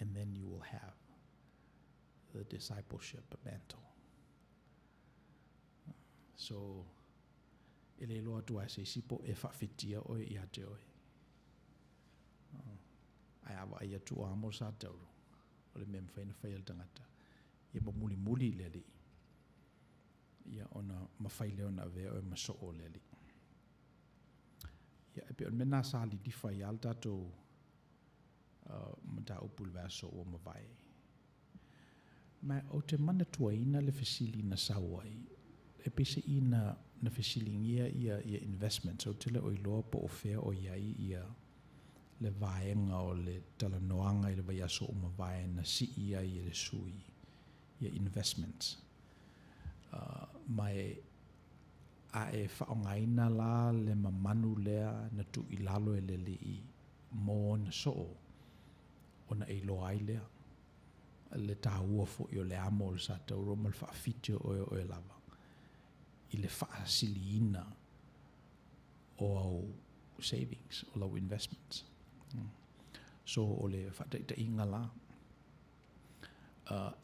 And then you will have the discipleship mantle. So, e le iloa atu ai se isi po e faafitia oe ia te oe. Ae a vaai atu o amo le satauro, o le mea mafai ona fai e le tagata, ia mamulimuli i le Alii, ia ona mafai lea ona avea oe ma soo o le Alii. Ia, e pei o le mea lena sa lilifa ai lava le tatou mataupu i le vaiaso ua mavae. Ma ou te manatuaina le fesili na sau ai, e peiseai na na fesiligia ia ia investments, ou te le o iloa po o fea o i ai ia le vaega o le talanoaga i le vaiaso ua mavae na sii ai e le sui ia investments. Ma e a e faaaogaina la le mamanu lea na tuu i lalo e le Alii mo ona soo, ona e iloa ai lea le taua foi o le amo o le satauro ma le faafiti o oe o oe lava i le faasiliina o au savings, o lau investments. So o le faataitaiga la,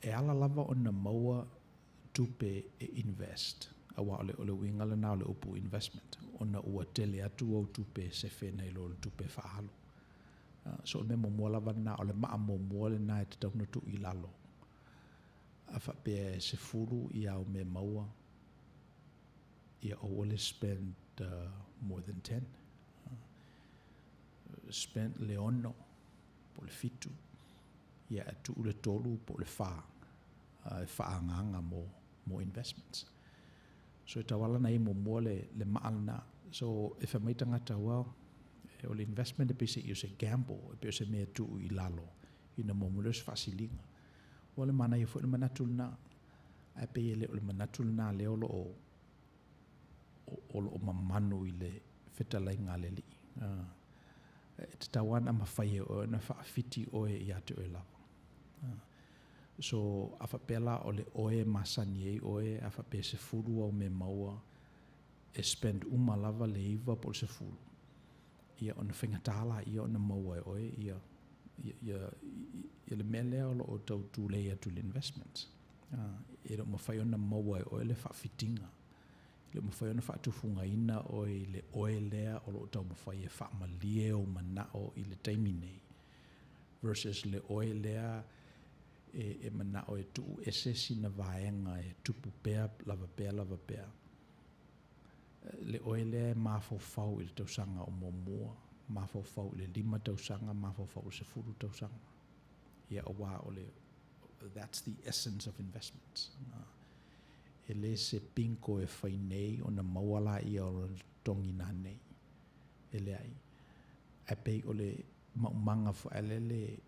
e ala lava ona maua tupe e invest, aua o le, o le uiga lena o le upu investment, ona ua tele atu au tupe e sefe nai lo le tupe faaalu. So o le mea muamua lava lena, o le maa muamua lena e tatau ona tuu i lalo. A faapea e 10 i au mea maua, ia aua le spend more than 10. Spend le 6 po o le 7, ia e tuu le 3 po o le 4 e faaagaaga mo investments. So e tauala ona i ai muamua le maa lena. So e fai mai tagata, well, o le investment e peiseai o se gamble, e pei o se mea e tuu i lalo ina muamua lea o se faasiliga. Ua le manaia foi le manatu lena, ae pei e le o le manatu lena lea o lo o o lo o mamanu i le fetalaiga a le Alii. E tatau lava ona mafai e oe ona faafiti oe ia te oe lava. So, a faapea la o le oe e masani ai oe, a faapea e 10 au mea maua, e spend uma lava le 9 po o le 10, ia ona faigata laia ona maua e oe ia ia ia le mea lea o lo o tau tulei atu i le investment. E le o mafai ona maua e oe le faafitiga. E le o mafai ona faatufugaina oe i le oe lea o lo o taumafai e faamalie ou manao i le taimi nei versus le oe lea e manao e tuu ese sina vaega e tupu pea lava pea lava pea. Le oe lea e mafaufau i le tausaga o muamua, mafaufau i le 5 tausaga, mafaufau i le 10 tausaga. Ia aua o le that's the essence of investments. E le se bingo e fai nei ona maua laia o lona totogi nanei. E leai. Ae pei o le maumaga foi lele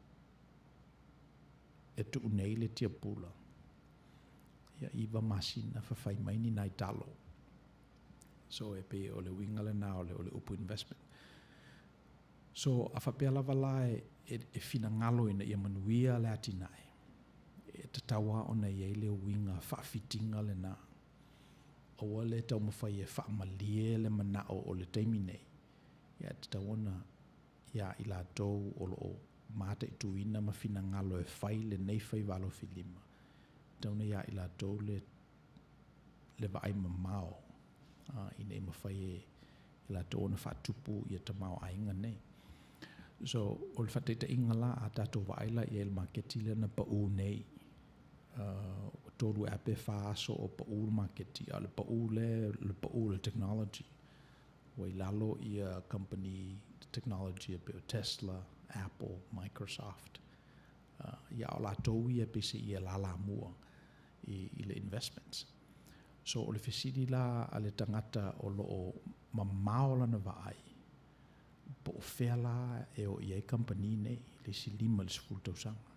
e tuu nei le tiapula, ia 9 masina fafai mai ni nai talo. So e pei o le uiga lena o le upu investment. So a faapea lava la e finagalo ina ia manuia le atinae, e tatau lava ona i ai le uiga faafitiga lena. Aua le taumafai e faamalie le manao o le taimi nei, ia e tatau ona ia i latou o lo o mataituina ma finagalo e fai lenei faiva alofilima, e tatau ona ia i latou le vaai mamao ina ia mafai e latou ona faatupu ia tamaoaiga nei. So, o le faataitaiga la, a tatou vaai la i ai i le maketi lea na pau nei, ua 3 ea pe 4 aso o pau le maketi, a o le pau lea, le pau o le technology. Ua i lalo ia kamupani technology e pei o Tesla, Apple, Microsoft, ia a o latou ia peiseai e lalamua i le investments. So o le fesili la a le tagata o lo o mamao lana vaai, po o fea la e o i ai kamupani nei i le isi 5 i le 10 tausaga,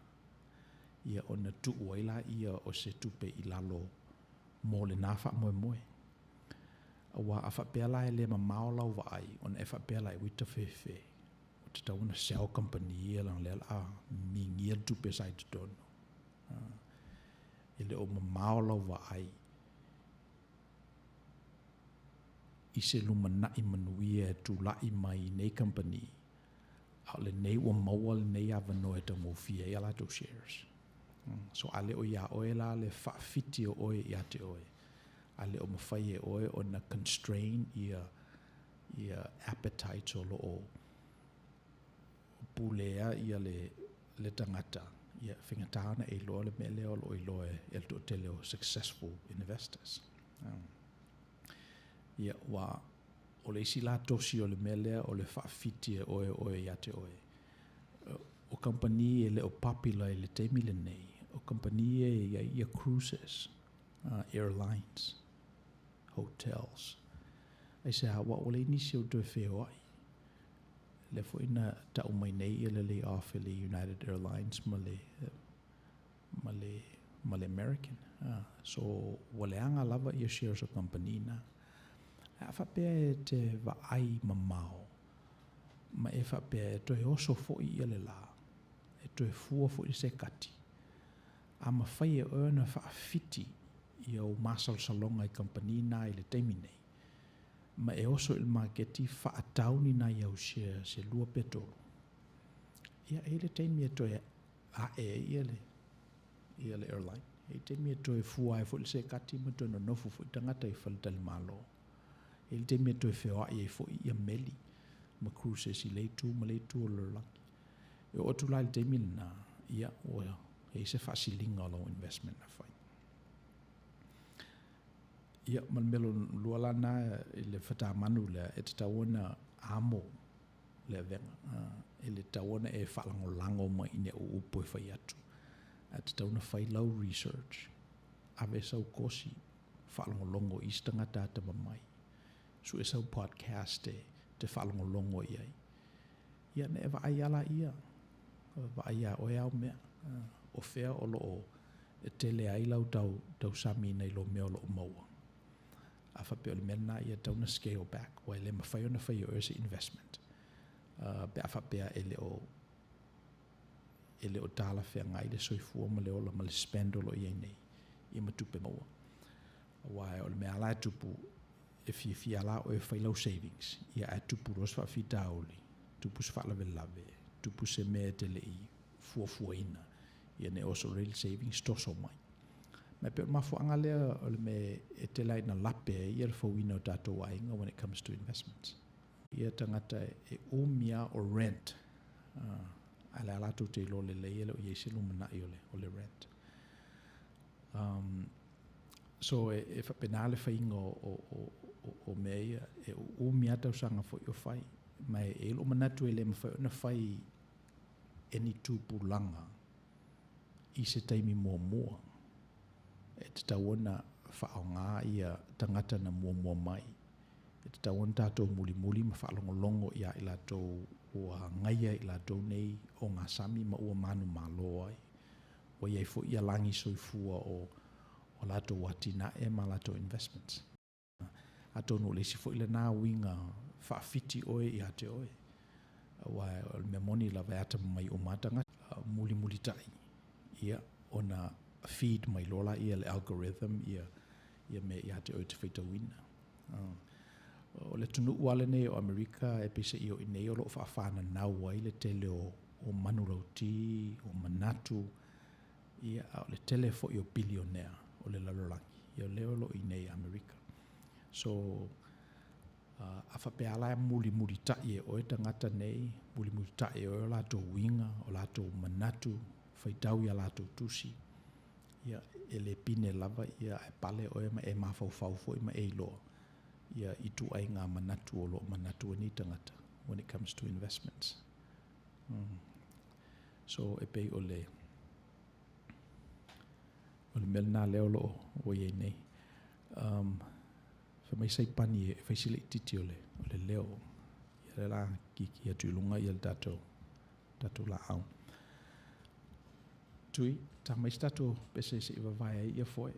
ia ona tuu ai laia o se tupe i lalo mo lena faamoemoe. Aua a faapea la e le mamao lau vaai, ona e faapea la e ui tafefe, ua tatau ona sell kamupani ia leaga o lea o le a migia le tupe sa i totonu. E le o mamao lau vaai i se lumanai manuia e tulai mai i nei kamupani. A o lenei ua maua lenei avanoa e taugofie ai a latou shares. So a le o iā oe la le faafiti o oe ia te oe, a le o mafai e oe ona constrain ia ia appetites o lo o pulea ia le le tagata, ia faigata ona e iloa le mea lea o lo o iloa e le toatele o successful investors. Ia, ua o le isi la tosi o le mea lea o le faafiti e oe oe ia te oe. O kamupani e le o popular i le taimi lenei, o kamupani e i ai ia cruises, airlines, hotels. Aisea? Aua ua leai nisi o toe feoai. Lea foi na tau mai nei ia le lay off e le United Airlines ma le ma le ma le American. So ua leaga lava ia shares o kamupani na. Ae a faapea e te vaai mamao ma e faapea e toe oso foi ia le la, e toe fua foi le sekati, a mafai e oe ona faafiti i ou masalosaloga i kamupani na i le taimi nei, ma e oso i le maketi faatau ni nai au shares e lua pe tolu, ia e i ai le taimi e toe ae ai ia le, ia le airline. E i ai taimi e toe fua ai foi le sekati ma toe nonofo foi tagata i faletalimalo. E i ai le taimi e toe feoai ai foi ia meli ma cruises i lea itu ma lea itu o le lalolagi. E oo atu la i le taimi lena, ia, ua i ai se faasiliga o lau investment na fai. Ia, ma le mea lona lua la lena i le fatamanu lea, e tatau ona amo le avega. E le tatau ona e faalagolago mai i ni au upu e fai atu, ae tatau ona fai lau research, ave sau kosi, faalogologo i isi tagata atamamai, sue sau podcast e te faalogologo i ai. Ia ona e vaai lava laia, vaai iā oe au mea, o fea o lo o tele ai lau tausami nai lo mea o lo o maua. A faapea o le mea lena, ia tatau ona scale back, aua e le mafai ona fai e oe se investment pe a faapea e le o e le o talafeagai le soifua ma le ola ma le spend o lo o i ai nei ia ma tupe maua. Aua o le mea lava la e tupu, e fiafia la oe e fai lau savings, ia ae tupu loa se faafitauli, tupu se faalavelave, tupu se mea e te le i fuafuaina, ia ona e oso loa lea i le savings toso mai. Ma e pei o le mafuaaga lea o le mea e tele ai ina lape ai le fauina o tatou aiga when it comes to investments. Ia tagata e umi lava o rent, a o lea latou te iloa lelei e le o i ai se lumanai o le rent. So e faapena le faiga o mea ia, e umi lava tausaga foi o fai. Ma e i ai lou manatu e le mafai ona fai e ni tupulaga i se taimi muamua. E tatau ona faaaoga ia tagata na muamua mai. E tatau ona tatou mulimuli ma faalogologo ia i latou ua agaia i latou nei ogasami ma ua manumalo ai. Ua i ai foi ia lagi soifua o latou atinae ma latou investments. Atonu o le isi foi lena uiga faafiti oe ia te oe, aua o le mea moni lava e atamamai uma lava tagata. Mulimulitai ia ona feed mai loa lea le algorithm ia ia mea ia te oe e te faitauina. O le atunuu lava lenei o Amerika e peiseai o i inei o lo o faafananau ai le tele o manulauti, o manatu, ia, a o le tele foi o bilionea o le lalolagi, ia o lea o lo o i inei i Amerika. So, a faapea lava la e mulimulitai e oe tagata nei, mulimulitai e oe o latou uiga, o latou manatu, faitau i a latou tusi, ia, e le pine lava ia ae pale oe ma e mafaufau foi ma e iloa ia ituaiga manatu o lo o manatu ai nei tagata when it comes to investments. So e pei o le o le mea lena lea o lo o ua i ai nei. Fai mai Saipani e fai si laitiiti o le o le leo. Ia lea la kiki atu i luga ia le tatou tatou laau. Tui, ta mai se tatou pese se i vavae ai ia foe.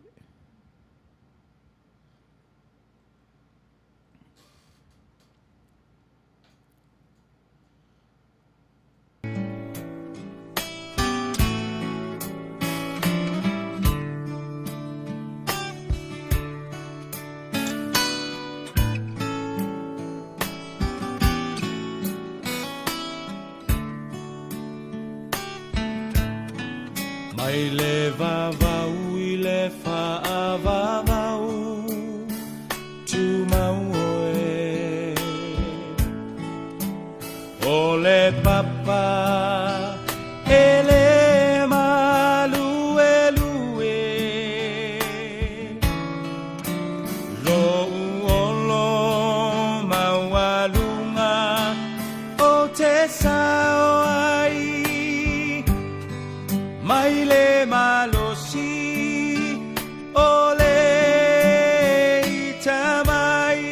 Mai le vavau i le faavavau, tumau oe. O le papa e le maluelue, Lou olo maualuga ou te sao ai, Mai le malosi o le ita mai.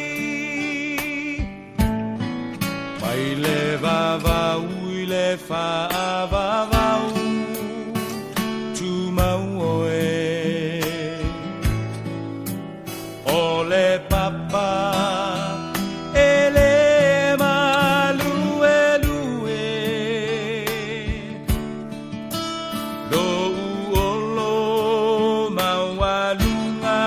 Mai le vavau i le faavavau, tumau oe. O le papa e le maluelue, Lou olo maualuga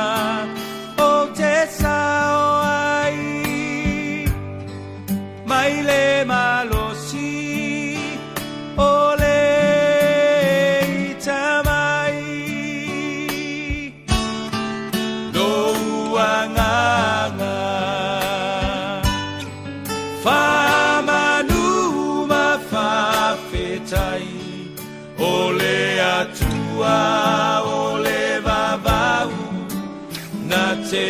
ou te sao ai, Mai le malosi o le ita mai. Lou agaga faamanu ma faafetai, O le Atua o le vavau na te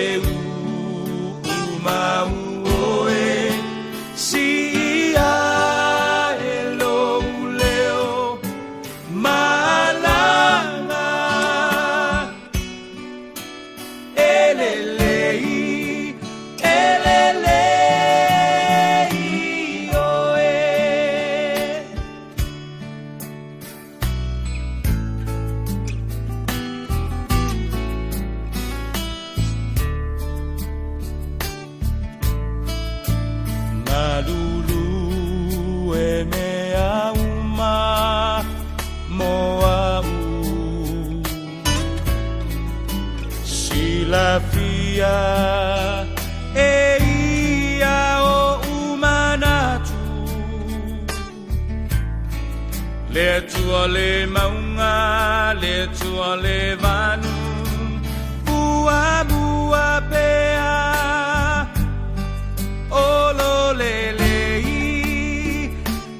uumau oe, Siia e lou leo malaga, E lelei, e lelei oe. Malulu e mea uma mo a'u, Silafia e ia o'u manatu, Le Atua le mauga, le Atua le vanu, Muamua pea, Olo lelei,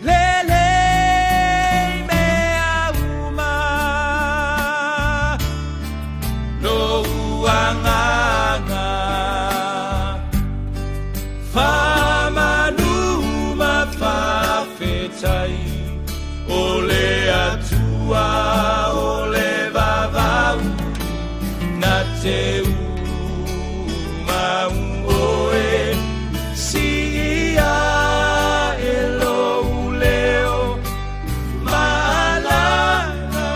lelei mea uma. Lou agaga faamanu ma faafetai, O le Atua o le vavau na te uumau oe, Siia e lou leo malaga,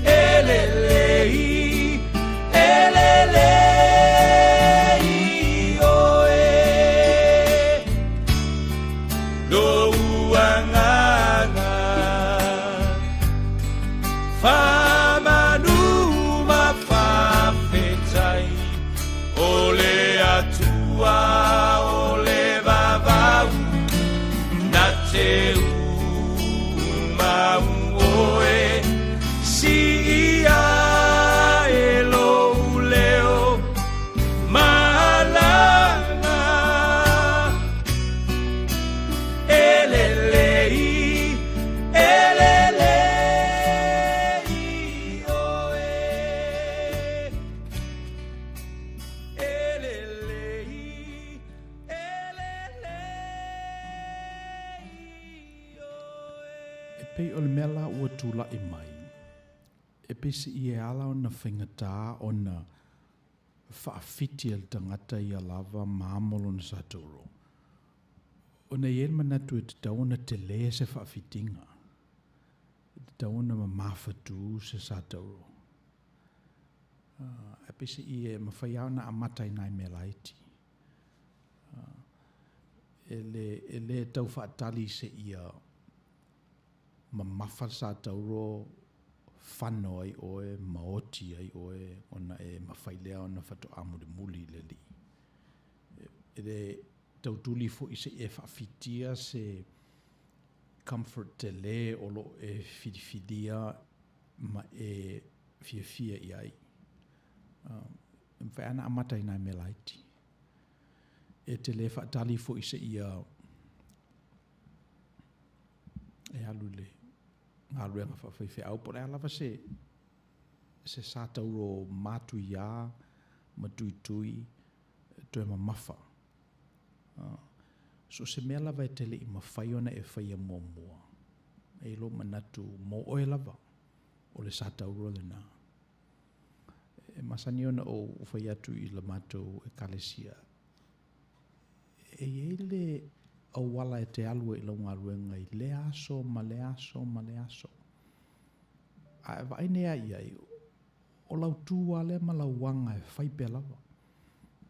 E lelei, e lelei oe. Lou agaga faamanu ma faafetai, O le Atua o le vavau na te uumau oe, Siia e lou leo malaga, E lelei, e lelei oe. E lelei, e lelei oe. E pei o le mea la ua tulai mai, e pei seia e ala ona faigata ona faafiti e le tagata ia lava ma amo lona satauro, ona e i ai le manatu e tatau ona tele se faafitiga, e tatau ona mamafatu se satauro. Ae peiseai e mafai lava ona amata i nai mea laiti. E le, e le tau faatali seia mamafa le satauro fano ai oe ma oti ai oe ona e mafai lea ona faatoa mulimuli i le Alii. E le tau tuli foi seia e faafitia se. comfort tele o lo o e filifilia ma e fiafia i ai. E mafai lava ona amata i nai mea laiti. E te le faatali foi seia e alu i le galuega faafaifeau po o le a lava se se sa tauro matuia ma tuitui toe mamafa. So o se mea lava e te le i mafai ona e faia muamua, e i lou manatu mo oe lava, o le sa tauro lena. E masani ona ou fai atu i le matou Ekalesia, e i ai le auala e te alu ai i lau galuega i lea aso ma lea aso ma lea aso. A e vaai nei lava i ai, o lau tu lava lea ma lau aga e fai pea lava.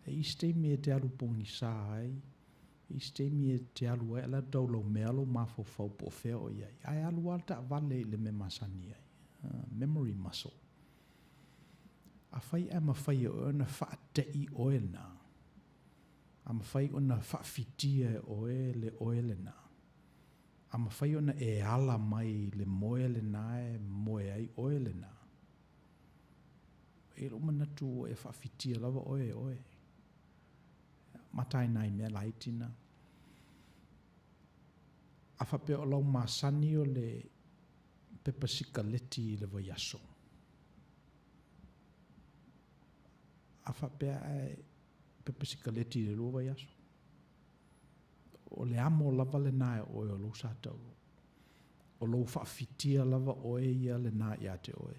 E i ai isi taimi e te alu pogisa ai, e i ai isi taimi e te alu ai a o la e tau laumea lou mafaufau po o fea o i ai, ae alu lava le taavale i le mea masani ai. Memory muscle. Afai ae mafai e oe ona faate'i oe lena, a mafai ona faafitia e oe le oe lena, a mafai ona e ala mai le moe lena e moe ai oe lena, e i ai lou manatu ua e faafitia lava oe e oe. Amata ai nai mea laiti na. A faapea o lau masani o le pepa sikaleti i le vaiaso, a faapea ae pepa sikaleti i le lua vaiaso, o le amo lava lena e oe o lou sa tauro. O lou faafitia lava oe ia lena ia te oe.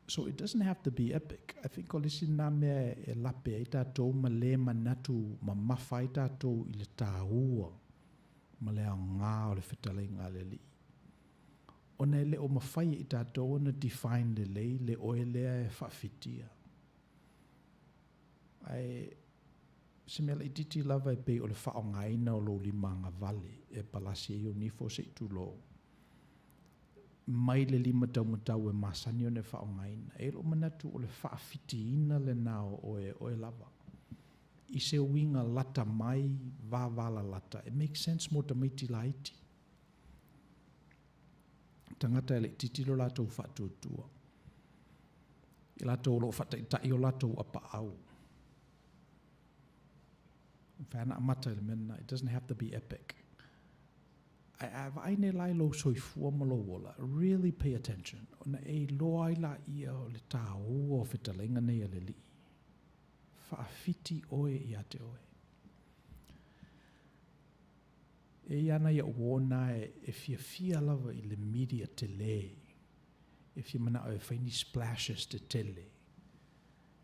So it doesn't have to be epic. I think o le isi lena mea e lape ai tatou ma le manatu mamafa ai tatou i le taua ma le aoga o le fetalaiga a le Alii. Ona e le o mafai e i tatou ona define lelei le oe lea e faafitia. Ae se mea laitiiti lava e pei o le faaaogaina o lou lima agavale e palasi ai ou nifo se i tulou, mai le lima taumatau e masani ona e faaaogaina. E i ai lou manatu o le faafitiina lena o oe e oe lava. I se uiga lata mai, vavalalata, e make sense mo tamaiti laiti. Tagata e laitiiti lo latou faatuatua. I latou o lo o faataitai o latou apaau. E mafai ona amata i le mea lena. It doesn't have to be epic. Ae a vaai nei la i lou soifua ma lou ola, really pay attention, ona e iloa ai laia o le taua o fetalaiga nei a le Alii. Faafiti oe ia te oe. E i ai nai au uō na e fiafia lava i le media tele. E fia manao e fai ni splashes tetele.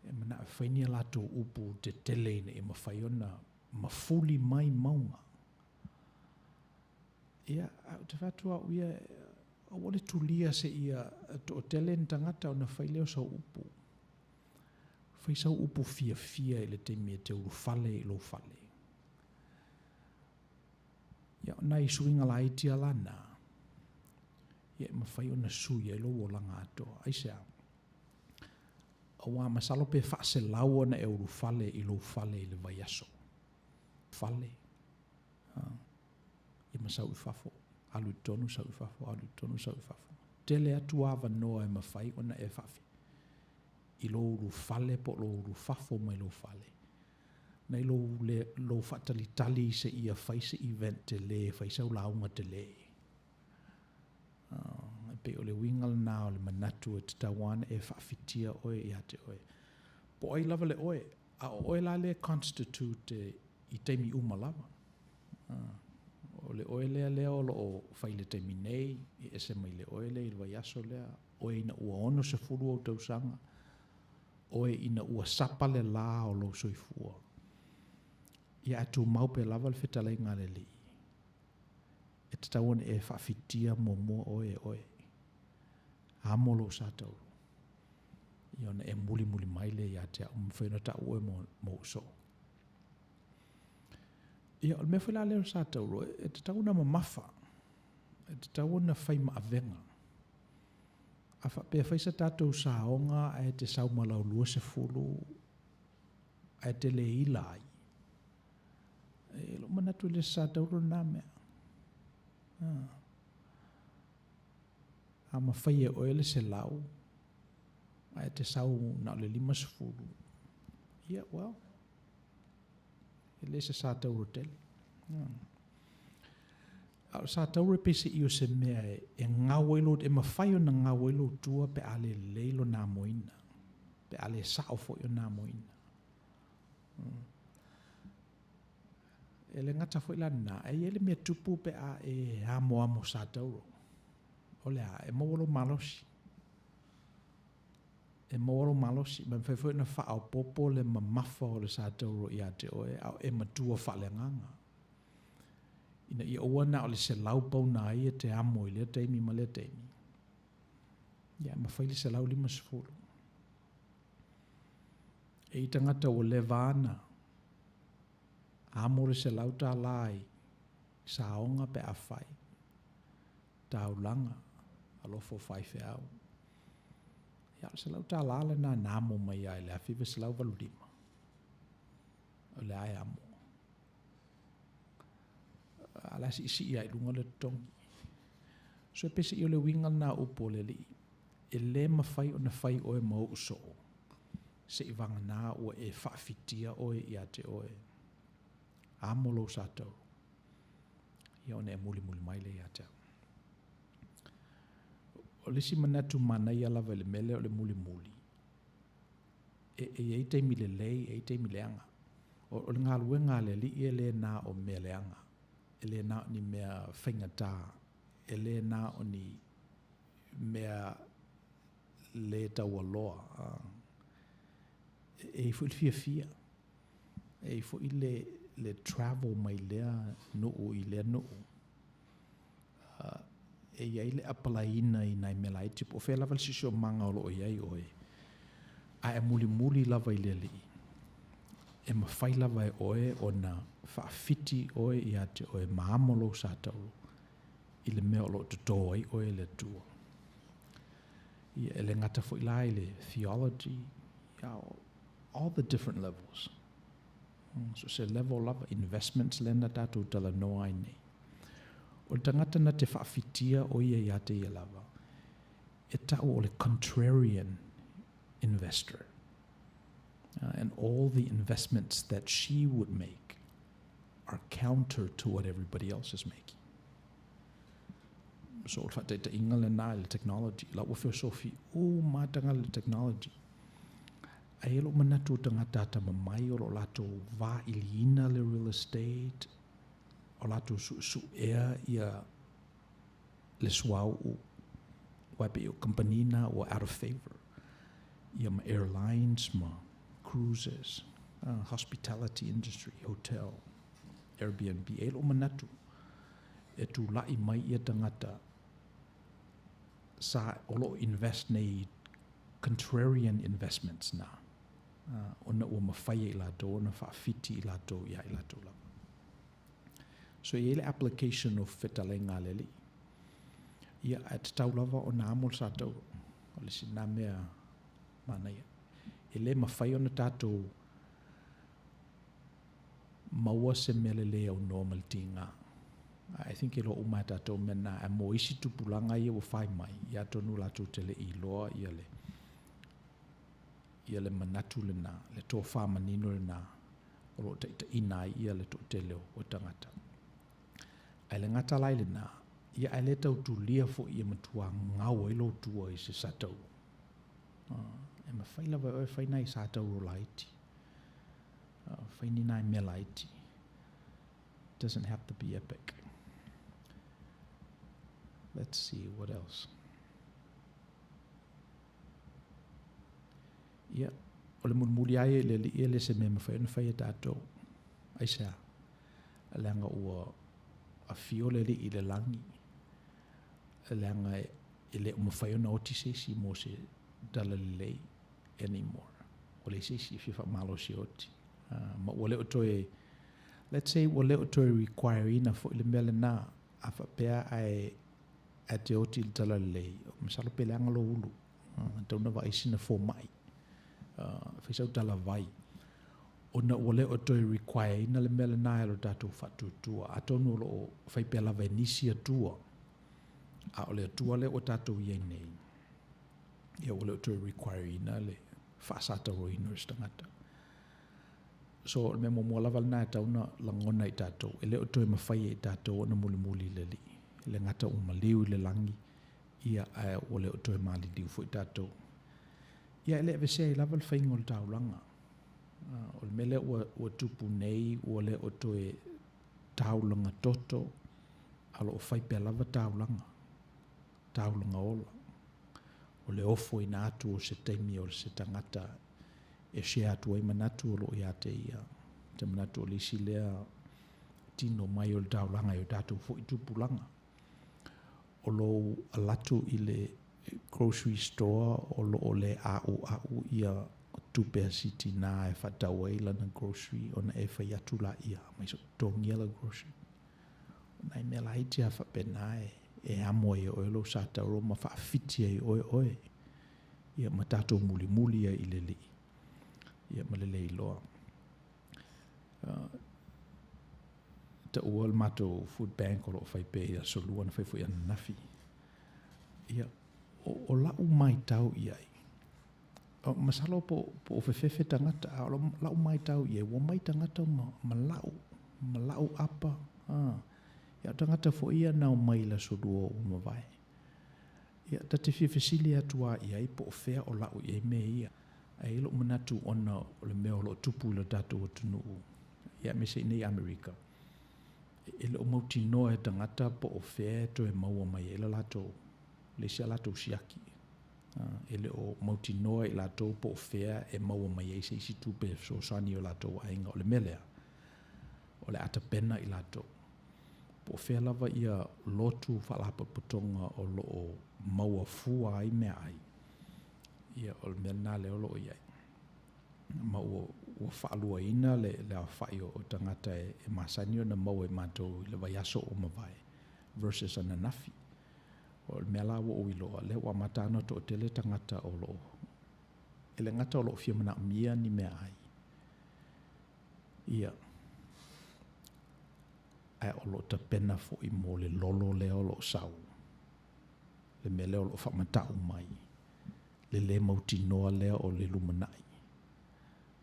E manao e fai ni a latou upu tetele ina ia mafai ona mafuli mai mauga. Ia, ae ou te fai atu au ia, aua le tulia seia toatele ni tagata ona fai lea o sau upu. Fai sau upu fiafia i le taimi e te ulufale i lou fale. Ia, o nai suiga laiti lava la na, ia e mafai ona sui ai lou olaga atoa. Aisea? Aua masalo pe faaselau ona e ulufale i lou fale i le vaiaso. Fale. Ia ma sau i fafo, alu i totonu, sau i fafo, alu i totonu, sau i fafo. Tele atu avanoa e mafai ona e faafi i lou ulufale po o lou ulufafo mai lou fale, nai lou, le, lou faatalitali seia fai se event tele, fai sau lauga tele. E pei o le uiga lena o le manatu e tatau lava ona e faafitia oe ia te oe. Po o ai lava le oe, A o oe la lea e constitute i taimi uma lava. O le oe lea lea o lo o fai i le taimi nei, e ese mai le oe lea i le vaiaso lea, oe ina ua 60 ou tausaga, oe ina ua sapa le lā o lou soifua. Ia ae tumau pea lava le fetalaiga a le Alii. E tatau ona e faafitia muamua oe e oe. Amo lou sa taulu. Ia ona e mulimuli mai lea ia te au, mafai ona tau oe mo soo. Ia, o le mea foi la lea o sa tauro, e tatau ona mamafa, e tatau ona fai ma avega. A faapea fai sa tatou saoga ae te sau ma lau 20 ae te le ila ai, e lou manatu e le sa tauro lena mea. A mafai e oe le 100, ae e te sau na o le 50, ia, well, e le se sa tauro tele. A o le sa tauro e peiseai o se mea e gau ai lou, e mafai ona gau ai lou tua pe a le lelei lona amoina, pe a le sao foi ona amoina. E le gata foi la lena, ae i ai le mea tupu pe a e amoamo sa tauro. O le a? E maua lou malosi. E maua lou malosi. Ma e mafai foi ona faaopoopo le mamafa o le sa tauro ia te oe, a o e matua faaleagaga. Ina ia aua na o le 100 pauna ai e te amo i lea taimi ma lea taimi. Ia, e mafai le 150. E i tagata ua leva ana amo le $100 i saoga pe a fai, taulaga, alofa o faifeau. Ia, o le $100 lena na amo mai ai i le 1985. O lea e amo. A o le a siisii lava i luga le totogi. So e peiseai o le uiga lena o upu a le Alii, e le mafai ona fai oe ma ou soo, seivagana ua e faafitia oe ia te oe. Amo lou sa tauro, ia ona e mulimuli mai lea ia te au. O le isi manatu manaia lava i le mea lea o le mulimuli, e e i ai taimi lelei, e i ai taimi leaga. O le galuega a le Alii e le na o mea leaga, e le na o ni mea faigata, e le na o ni mea le taualoa. E i ai foi le fiafia, e i ai foi le, le travel mai lea nuu i lea nuu. E i ai le apalaiina i nai mea laiti, po o fea lava le siosiomaga o lo o i ai oe, a e mulimuli lava i le Alii, e mafai lava e oe ona faafiti oe ia te oe ma amo lou sa tauro i le mea o lo o toto ai oe e le Atua. Ia, e le gata foi la i le theology, ia, all the different levels. So se level lava, investments lea na tatou talanoa ai nei. O le tagata na te faafitia o ia ia te ia lava, e tau o le contrarian investor. And all the investments that she would make are counter to what everybody else is making. So o le faataitaiga lena i le technology, la ua feosofi uma lava tagata i le technology. Ae i ai lou manatu o tagata atamamai o lo o latou vailiina le real estate, o latou suesuea ia le suauu, aua e pei o kamupani na ua out of favour, ia ma airlines ma cruises, hospitality industry, hotel, Airbnb. E i ai lou manatu e tulai mai ia tagata sa o lo o invest nei i contrarian investments na, ona ua mafai e i latou ona faafiti i latou ia i latou lava. So e i ai le application o fetalaiga a le Alii. Ia, ae tatau lava ona amo le sa tauro. O le isi lena mea manaia. E le mafai ona tatou maua se mea lelei aunoa ma le tiga. I think e iloa uma e tatou mea na, ae mo isi tupulaga ia ua fai mai, ia atonu latou te le i iloa ia le, ia le manatu lena, le tofa manino lena o lo o taitaiina ai ia le toatele o tagata. Ae le gata la i lena, ia ae le tau tulia foi ia matua gau ai lou tua i se sa tauro. E mafai lava e oe fai nai sa tauro laiti. Fai ni nai mea laiti. Doesn't have to be epic. Let's see, what else? Ia, o le mulimuli lava ia i le Alii e le se mea e mafai ona fai e tatou. Aisea? Leaga ua afio le Alii i le lagi, leaga e le o mafai ona oti se isi mo se talalelei anymore. Ua leai se isi e fia faamalosi e oti. Ma ua le o toe, let's say ua le o toe require ina foi le mea lena, a faapea ae e te oti i le talalelei, masalo pe leaga lou ulu, e tatau ona vaai sina fomai, fai sau talavai. Ona ua le o toe require ina le mea lena e lo tatou faatuatua. Atonu o lo o fai pea lava e nisi Atua, a o le Atua lea ua tatou i ai nei, ia ua le o toe require ina le faasataroina o se tagata. So, o le mea muamua lava lena e tatau ona lagona e tatou, e le o toe mafai e tatou ona mulimuli i le Alii. E le gata ua maliu i le lagi, ia ae ua le o toe maliliu foi tatou. Ia e le aveesea ai lava le faiga o le taulaga. O le mea lea ua, ua tupu nei, ua le o toe taulaga toto, a o lo o fai pea lava taulaga, taulaga ola. O le ofoina atu o se taimi o se tagata e share atu ai manatu o lo o ia te ia. Ou te manatu o le isi lea tino mai o le taulaga i o tatou foi tupulaga. O lou alu atu i le grocery store o lo o le ʻauʻau ia tupe a si tinā e faatau ai lana grocery ona e fai atu laia, aumai se i ou totogia lau grocery. O nai mea laiti lava faapena e, e amo ai e oe lou satauro ma faafiti ai e oe oe. Ia ma tatou mulimuli ai i le Alii. Ia ma le le iloa. Taua le matou food bank o lo o fai pea i Aso Lua na fai foi ananafi. Ia, o, o lau maitau i ai, o, masalo po, po o fefefe tagata, a o lau maitau i ai, ua omai tagata ma, ma lau, ma lau apa, a. Ia, o tagata foi ia na omai i le Aso Lua ua mavae. Ia, ta te fia fesili atu lava i ai po o fea o lau i ai mea ia. Ae i ai lou manatu ona o le mea o lo o tupu i lo tatou atunuu, ia aemaise i inei i Amerika, e le o mautinoa e tagata po o fea e toe maua mai ai le latou, le isi a latou siaki. E le o mautinoa i latou po o fea e maua mai ai se isi tupe e fesoasoani i o latou aiga. O le mea lea, o le a tapena i latou. Po o fea lava ia lotu faalapotopotoga o lo o maua fua ai meaai, ia o le mea lena lea o lo o i ai. Ma ua, ua faaluaina le, le aofai o, o tagata e, e masani ona maua e matou i le vaiaso ua mavae versus ananafi. O le mea la ua ou iloa, lea ua amata ona toatele tagata o lo o, e le gata o lo o fia manaomia ni meaai, ia, ae o lo o tapena foi mo le lolo lea o lo o sau, le mea lea o lo o faamata'u mai, le lē mautinoa lea o le lumanai.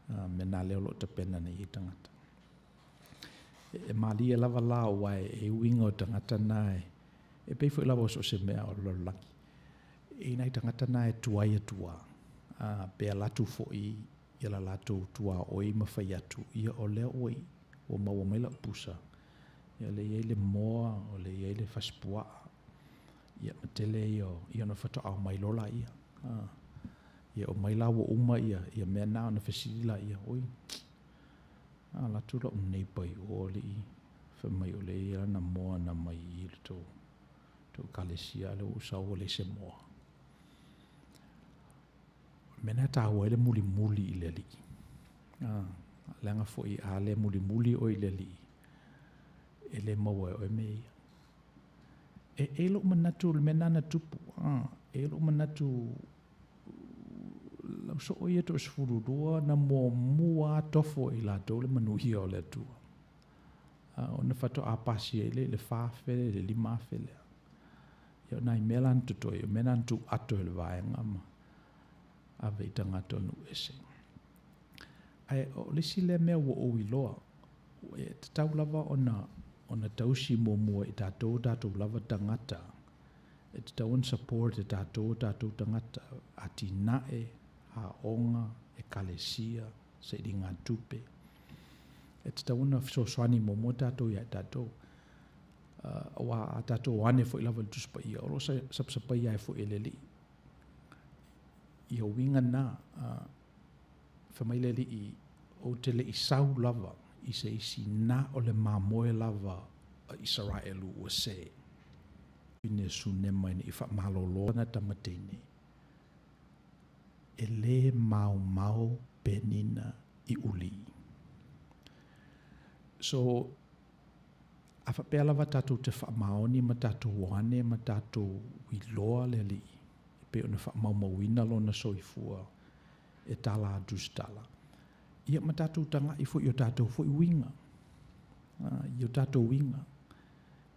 A mea na lea o lo o tapena nei ai tagata. E, e mālie lava la aua e, e uiga o tagata na e, e pei foi lava o so o se mea o le lalolagi. E i nai tagata na e tuai atu lava, a, pe alu atu foi ia la latou tuaoi ma fai atu, ia o lea ua, ua maua mai lau pusa, ia o lea e i ai le moa, o lea e i ai le fasipuaa, ia ma tele ia o, ia ona faatoa omai loa laia. A, ia omai la ua uma ia, ia mea na ona fesili laia, oi, a alu atu la'u neighbour i o alii, fai mai o lea e i ai lana moa na aumai i le tou, tou ekalesia, a o lea ua ou sau ua leai se moa. O le mea lena e taua ai le mulimuli i le Alii. A, leaga foi a le mulimuli oe i le Alii, e le maua e oe mea ia. E, e i lou manatu o le mea lena na tupu. A, e i lou manatu lau soo ia toa-12 na muamua lava tofo e i latou le manuia o le Atua. A, ona faatoa pasi ai lea i le 4,000 i le 5,000 lea. Ia o nai mea la na totoe, o mea na na tuu ato e le vaega ma ave i tagata o nuu ese. Ae o le isi lea mea ua ou iloa, e tatau lava ona, ona tausi muamua e tatou o tatou lava tagata. E tatau ona support e tatou o tatou tagata, atinae, aoga, ekalesia, sailiga tupe. E tatau ona fesoasoani muamua tatou ia tatou. Aua a tatou o ane foi lava i le Tusi Paia, o lo o sapasapaia ai foi e le Alii ia uiga na. Fai mai le Alii, Ou te le i sau lava i se isi na o le mamoe lava a Isaraelu ua sē. Wahine Sunema ina i faamalolo lana tama teine, e lē maomao Penina i uli. So, A faapea lava tatou te faamaoni ma tatou o ane ma tatou iloa le Alii, e pei ona faamaumauina lona soifua e tala atu se tala. Ia ma tatou taga'i foi i o tatou foi uiga, i o tatou uiga.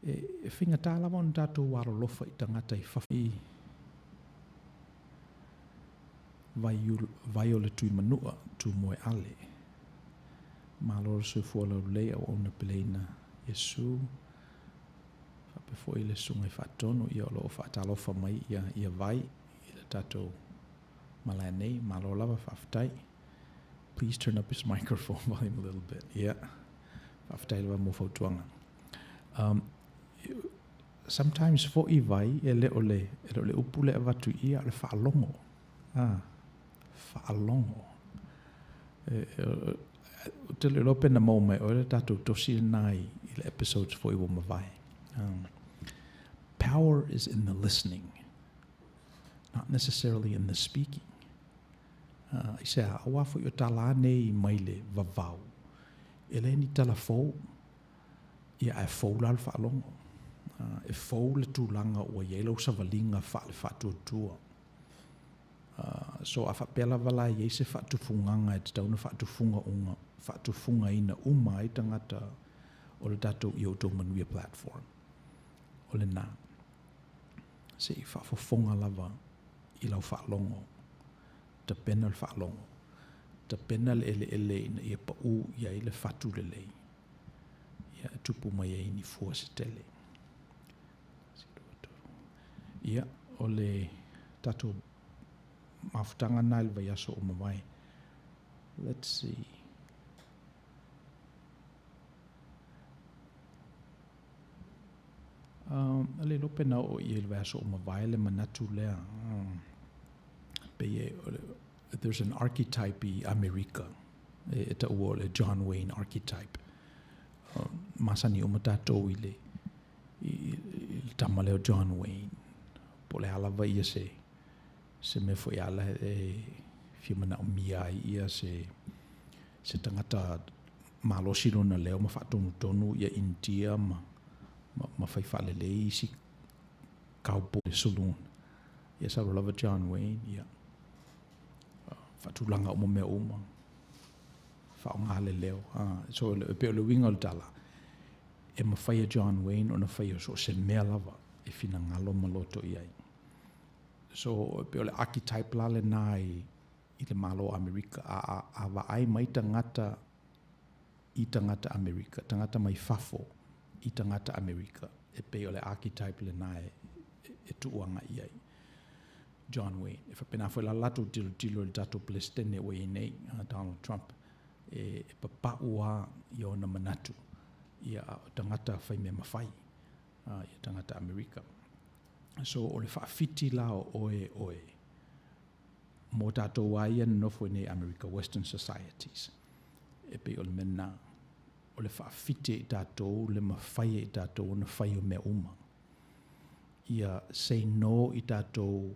E faigata lava ona tatou alolofa i tagata i fafo i vai o le Tuimanua, Tumoeale. Malo le soifua laulelei, auauna peleina Iesu. Faapea foi le Susuga i Faatonu, ia o lo o faatalofa mai ia, ia Vai i le tatou malae nei. Malo lava, faafetai. Please turn up his microphone volume a little bit. Yeah. Faafetai lava mo fautuaga. Um, sometimes foi Vai, e le o le, e le o le upu lea e avatu i i, a o le faalogo. Ah, faalogo. E, e, ou te le iloa pe na maua mai oe le tatou tosi lena i, i le episodes foi ua mavae. Um, power is in the listening, not necessarily in the speaking. Uh, aisea, aua foi o tala nei mai le vavau, e le ni tala fou, ia ae fou la le faalogo. Uh, e fou le tulaga ua i ai lau savaliga faale-faatuatua. Uh, so a faapea lava la e i ai se faatufugaga e tatau ona faatufuga uga, faatufugaina uma ai tagata o le tatou Ia Outou Manuia platform. O lena. Se i faafofoga lava i lau faalogo. Tapena le faalogo. Tapena le eleele ina ia pau i ai le fatu lelei. Ia e tupu mai ai ni fua se tele. Ia, o le tatou mafutaga lena i le vaiaso ua mavae. Let's see. Um, le iloa pe na oo i ai i le vaiaso ua mavae le manatu lea. Um, pei e, there's an archetype i Amerika e, e taua o le John Wayne archetype. Um, masani uma tatou i le, i, i le tama lea o John Wayne. Po o le a lava ia se, se mea foi ala e fia manaomia ai ia se, se tagata malosi lona leo ma faatonutonu ia Initia ma, ma, ma fai faalelei isi cowboy saloon. Ia sau lava John Wayne, ia faatulaga uma mea uma, faaaoga le leo. Ah, so e pei o le uiga o le tala, e mafai e John Wayne ona faia so o se mea lava e finagalo ma loto i ai. So, e pei o le archetype la lena i, i le Malo o Amerika, a, a, a vaai mai tagata i tagata Amerika, tagata mai fafo i tagata Amerika, e pei o le archetype lena e, e, e tuu agai i ai. John Wayne. E faapena foi la le latou tilotilo i le tatou Peresetene ua i ai nei, Donald Trump, e, e papau lava i ona manatu, ia, a o tagata faimea mafai, ia tagata Amerika. So, o le faafiti la o oe e oe, mō tātou lava ia nonofo i nei Amerika, Western societies, e pei o le mea lena, o le faafiti e i tatou le mafai e i tatou ona fai o mea uma. Ia say no i tatou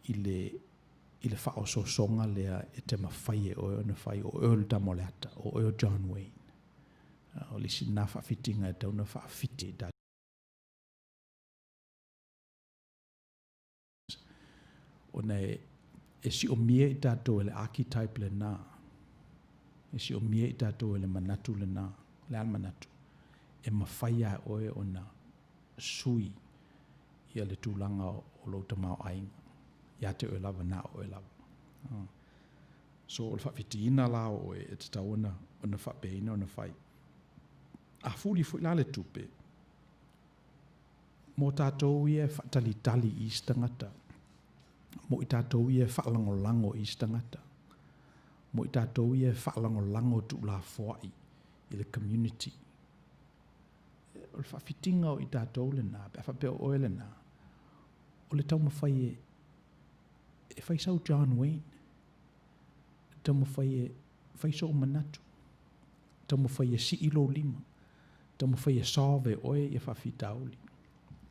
i le, i le faaosoosoga lea e te mafai e oe ona fai, o oe o le tama o le ata, o oe o John Wayne. O le isi lena faafitiga e tatau ona faafiti i tatou. Ona e, e siomia i tatou e le archetype lena. E siomia i tatou e le manatu lena. O le a le manatu? E mafai lava e oe ona sui ia le tulaga o lou tamaoaiga. Ia te oe lava, na o oe lava. So, o le faafitiina la o oe e tatau ona, ona faapeaina ona fai. A fuli foi la le tupe, Mō tātou ia e faatalitali i isi tagata, mō i tātou ia e faalagolago i isi tagata, mō i tātou ia e faalagolago tuulafoai i le community. O le faafitiga o i tātou lena, pe a faapea o oe lena, o le taumafai e, e fai sau John Wayne, taumafai e fai sou manatu, Taumafai e sii lou lima. Taumafai e solve e oe ia faafitauli.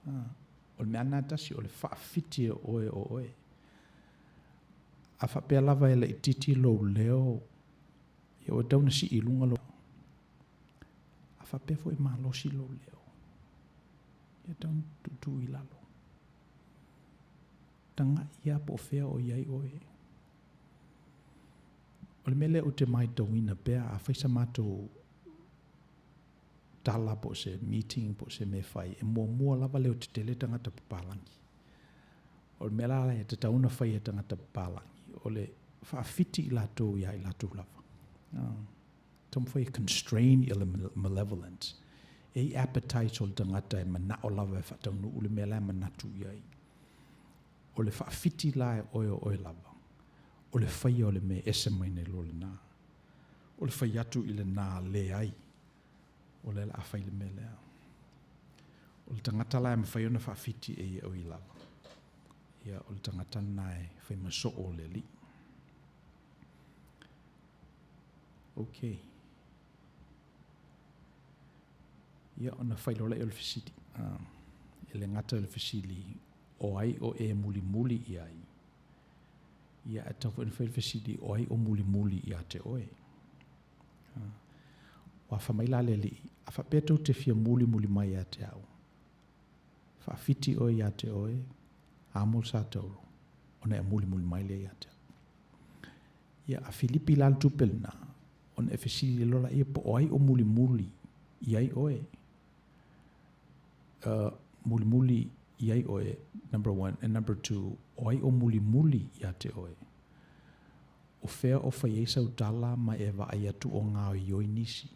O le mea lena tasi, o le faafiti e oe o oe. A faapea lava e laitiiti lou leo, ia ua tatau ona sii i luga lou leo. A faapea foi e malosi lou leo, ia tatau ona tuutuu i lalo. Tagai lava po o fea o i ai oe. O le mea lea ou te matauina pea, a fai sa matou tala po o se meeting po o se mea e fai, e muamua lava leotetele tagata papalagi. O le mea la e tatau ona fai e tagata papalagi, o le faafiti i latou iā i latou lava. Taumafai e constrain ia le malevolence. E i ai appetite o le tagata e manao lava e faataunuu le mea la e manatu i ai. O le faafiti la e oe o oe lava, o le faia o le mea e ese mai nai lo lena. O le fai atu i lena leai, o lea o le a fai le mea lea. O le tagata la e mafai ona faafiti e ia o ia lava, ia o le tagata lena e fai ma soo o le Alii. Ok. Ia, ona fai loa lea o le fesili. E le gata i le fesili, o ai o e mulimuli i ai? Ia, ae tatau foi ona fai le fesili, o ai o mulimuli ia te oe? Ua fai mai la le Alii, a faapea tou te fia mulimuli mai ia te au, faafiti oe ia te oe, amo le satauro, ona e mulimuli mai lea ia te au. Ia, a filipi la le tupe lena, ona e fesili loa lea po o ai o mulimuli i ai oe. Mulimuli i ai oe, number one, and number two, o ai o mulimuli ia te oe. O fea o fai ai sau tala ma e vaai atu o gaoioi nisi?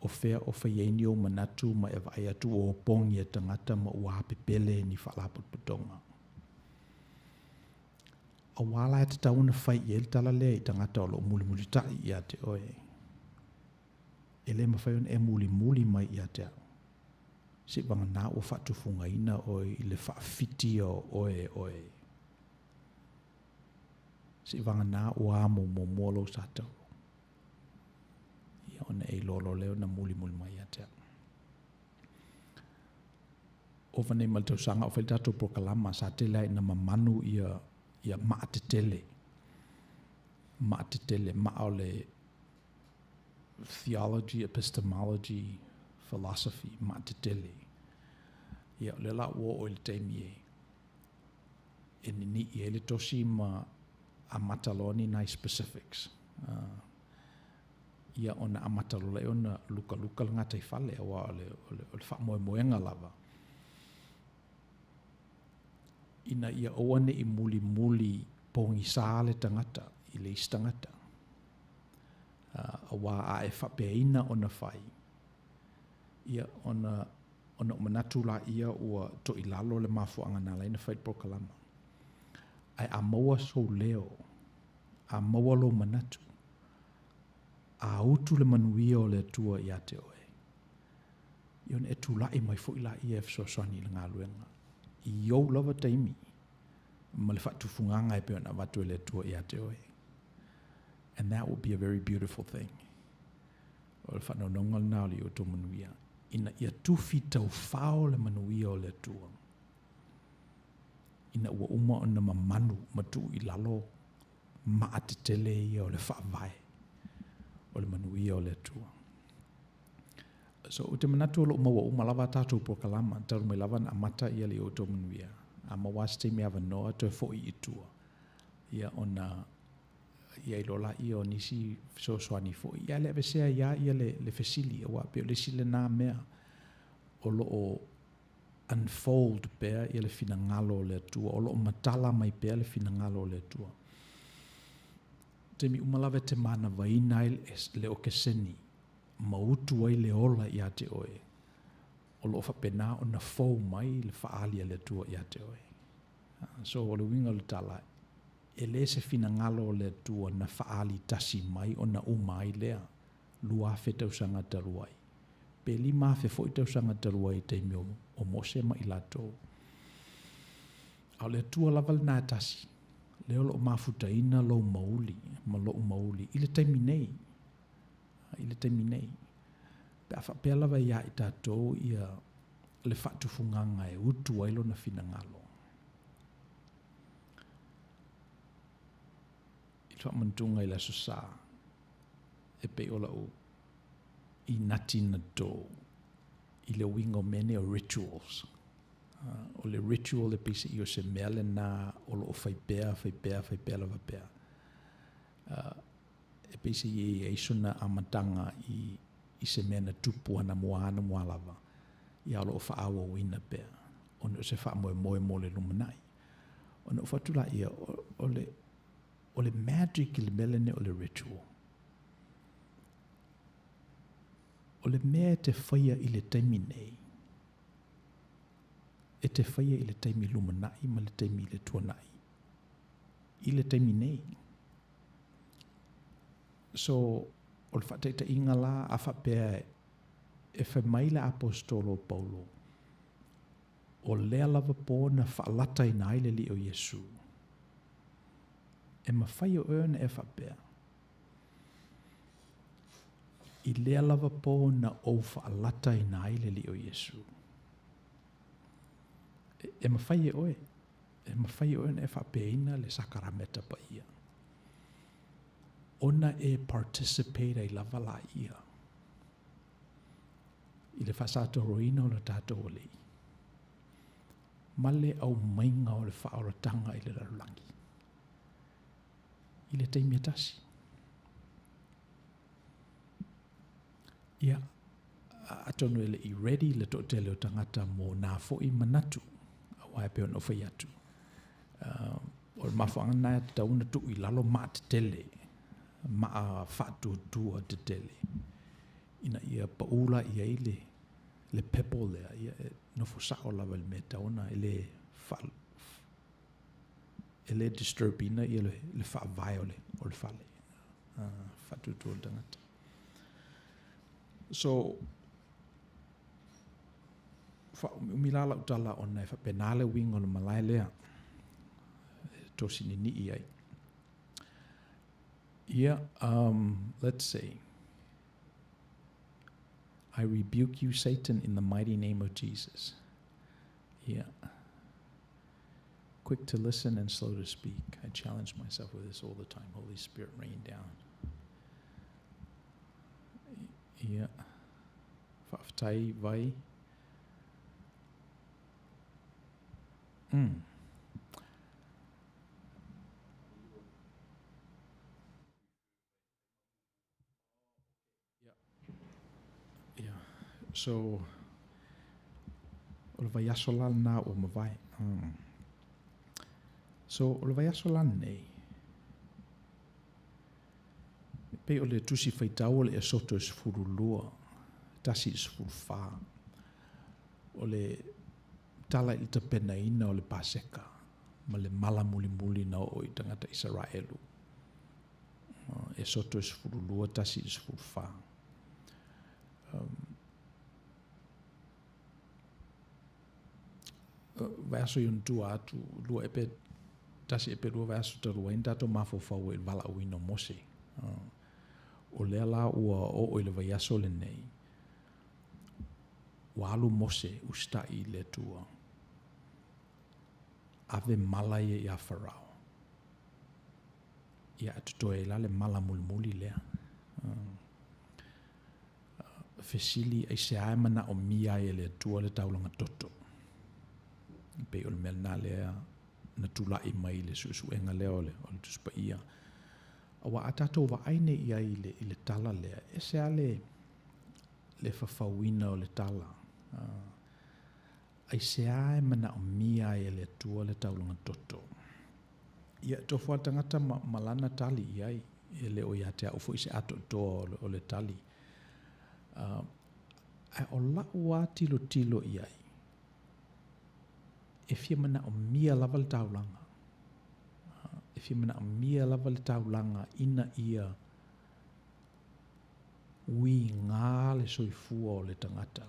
O fea o fai ai ni ou manatu ma e vaai atu ua opogi e tagata ma ua apepele e ni faalapotopotoga? Auā la e tatau ona fai i ai le tala lea i tagata o lo o mulimulitai ia te oe. E le mafai ona e mulimuli mai ia te au, seivagana ua faatufugaina oe i le faafitia o oe e oe. Seivagana ua amo muamua lou satauro, ia ona e iloa loa lea ona mulimuli mai ia te au. Ova nei ma le tausaga o fai le tatou polokalama, sa tele lava ina mamanu ia, ia maa tetele. Maa tetele, maa o le theology, epistemology, philosophy, maa tetele. Ia, o lea la ua oo i le taimi e, e ninii ai le tosi ma amata loa ni nai specifics. Ia ona amata loa lea ona lukaluka le gataifale, aua o le, o le, o le faamoemoega lava ina ia aua ne i mulimuli pogisa le tagata i le isi tagata. Aua a e faapeaina ona fai, ia ona ona ou manatu laia ua toilalo le mafuaaga na ala ai ona fai le polokalama. Ae a maua sou leo, a maua lou manatu, a utu le manuia o le Atua ia te oe, ia ona e tulai mai foi laia e fesoasoani i le galuega i ou lava taimi ma le faatufugaga e pei ona avatu e le Atua ia te oe. And that will be a very beautiful thing. O le faanaunauga lena o le outou manuia, ina ia tufi taufao le manuia o le Atua, ina ua uma ona mamanu ma tuu i lalo maa tetele ia o le faavae o le manuia o le Atua. So, ou te manatu o lo o maua uma lava a tatou polokalama, talu mai lava ona amata ia le outou manuia, a maua lava se taimi avanoa toe foi i tua, ia ona i ai loa laia o nisi fesoasoani foi, ae le aveesea ai lava ia le, le fesili, aua pei o le isi lena mea o lo o unfold pea ia le finagalo o le Atua, o lo o matala mai pea le finagalo o le Atua. Taimi uma lava e te manavaina ai le okeseni ma utu ai le ola ia te oe, o lo o faapena ona fou mai le faaali a le Atua ia te oe. So, o le uiga o le tala, e le se finagalo o le Atua na faaali tasi mai ona uma ai lea 2000 tausaga talu ai, pe 5000 foi tausaga talu ai i taimi o Mose ma i latou. A o le Atua lava lena e tasi, lea o lo o mafutaina lou mauli ma lo'u mauli i le taimi nei, i le taimi nei. Pe a faapea lava ia i tatou ia le faatufugaga e utu ai lona finagalo. I le faamanatuga i le Aso Sa, e pei o lau inati na to i le uiga o mea nei o rituals. O le ritual e pei se i o se mea lena o lo o fai pea, fai pea, fai pea lava pea. E peiseai e i ai sona amataga i, i se mea na tupu anamua anamua lava, ia o lo o faaauauina pea, ona o se faamoemoe mo le lumanai. Ona ou fai atu laia, o le, o le magic i le mea lenei o le ritual, o le mea e te faia i le taimi nei, e te faia i le taimi lumanai ma le taimi i le tuanai, i le taimi nei. So, o le faataitaiga la, a faapea e fai mai le Aposetolo o Paulo, o lea lava pō na faalataina ai le Alii o Iesu, e mafai e oe ona e faapea, I lea lava pō na ou faalataina ai le Alii o Iesu. E, e mafai e oe, e mafai e oe ona e faapeaina le sakarameta paia. Ona e participate ai lava laia i le faasatoroina o lo tatou Alii ma le aumaiga o le faaolataga i le lalolagi i le taimi e tasi. Ia, atonu e le i ready le toatele o tagata mo nā foi manatu, aua e pei ona ou fai atu. Uh, o le mafuaaga lena e tatau ona tuu i lalo maa tetele, maa faatuatua tetele, ina ia pau la i ai le, le pebble lea, ia e nofo sao lava i le mea e tatau ona, e le fa, e le disturb ina ia le, le faavae o le, o le fale. Uh, faatuatua le tagata. So, faaumiumi la lau tala ona e faapena le uiga o le malae lea e tosininii ai. Ia, um, let's see. I rebuke you, Satan, in the mighty name of Jesus. Yeah. Quick to listen and slow to speak. I challenge myself with this all the time. Holy Spirit, rain down. Ia. Faafetai, Vai. Mm. Yeah. Yeah. So, o le vaiaso la lena ua mavae. Mm. So, o le vaiaso la lenei, e pei o le tusi faitau o le Esoto e 12, 1 i le 14, o le tala i le tapenaina o le Paseka ma le mala mulimuli na oo i tagata Isaraelu. Esoto e 12, 1 i le 14. Um, vaiaso i ona tua atu, lua epe, tasi epe lua vaiaso talu ai na tatou mafaufau ai i le valaauina o Mose. O lea la ua oo i le vaiaso lenei, ua alu Mose usitai i le Atua, ave mala ia iā Farao. Ia, a totoe ai la le mala mulimuli lea. Fesili, aisea e manaomia ai e le Atua le taulaga toto? E pei o le mea lena lea na tulai mai i le suesuega lea o le, o le Tusi Paia. Aua a tatou vaai nei i ai i le, i le tala lea, e ese lava le, le fafauina o le tala. Aisea e manaomia ai e le Atua le taulaga toto? Ia, e tofu lava le tagata ma, ma lana tali i ai. E le o ia te au foi se atoatoa o le, o le tali. Uh, ae o la'u lava tilotilo i ai, e fia manaomia lava le taulaga. E fia manaomia lava le taulaga ina ia uiga le soifua o le tagata.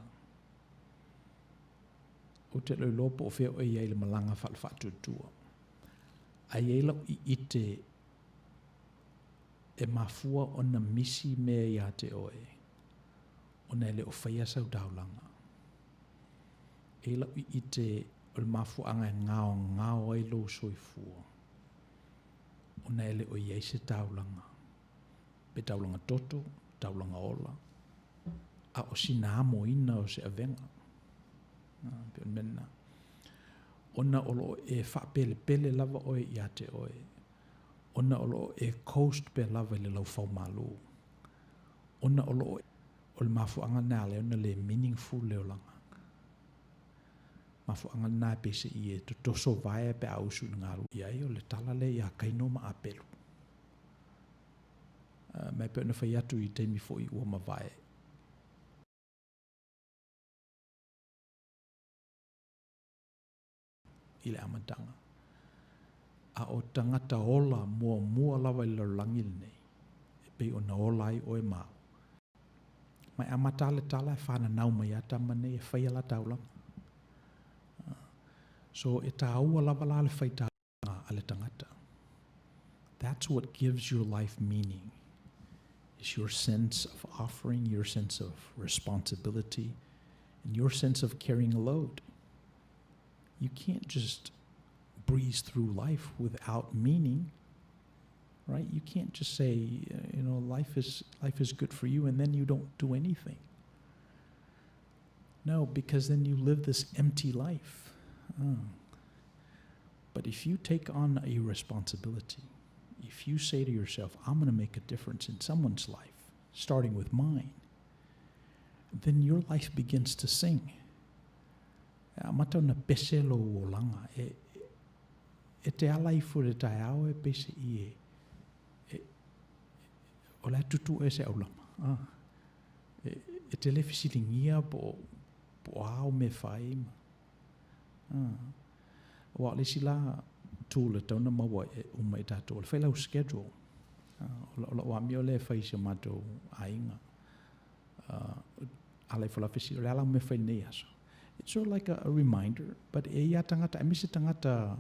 Ou te le iloa po o fea oe i ai i le malaga faale-faatuatua. Ae i ai lau ʻiʻite e mafua ona misi mea iā te oe, ona e le o faia sau taulaga. E i ai lau ʻiʻite o le mafuaaga e gaogao ai lou soifua, ona e le o i ai se taulaga, pe taulaga toto, taulaga ola, a o sina amoina o se avega. Pei o le mea lena. Ona o lo o e faapelepele lava oe iā te oe. Ona o lo o e coast pea lava i le laufau malū. Ona o lo o o le mafuaaga lena e ala ai ona le meaningful le olaga. Mafuaaga lena e peiseai e totoso vaea pe a usu i le galu i ai, o le tala lea ia Kaino ma Apelu. Ma e pei ona fai atu i taimi foi ua mavae, i le amataga. A o tagata ola muamua lava i le lalolagi lenei, e pei ona ola ai oe ma au. Ma e amata lava le tala e fananau mai lava tama nei e fai a la taulaga. So e tāua lava la le fai taulaga a le tagata. That's what gives your life meaning, is your sense of offering, your sense of responsibility, and your sense of carrying a load. You can't just breeze through life without meaning, right? You can't just say, you know, life is, life is good for you and then you don't do anything. No, because then you live this empty life. Oh. But if you take on a responsibility, if you say to yourself, I'm going to make a difference in someone's life, starting with mine, then your life begins to sing. E amata ona pese lou olaga, e, e te ala ifo i le taeao e pese i e, e, o le a tutu oe se aulama. Ah. E, e te le fesiligia po o, po o a au mea fai ma. Ah. Aua o le isi la tool e tatau ona maua e uma i tatou, o le fai lau schedule. Ah, o lau amio lea e fai i si o matou aiga. Uh, ala ifo la fesili, o le a lau mea fai nei aso. It's sort of like a, a reminder, but e ia tagata, aemaise tagata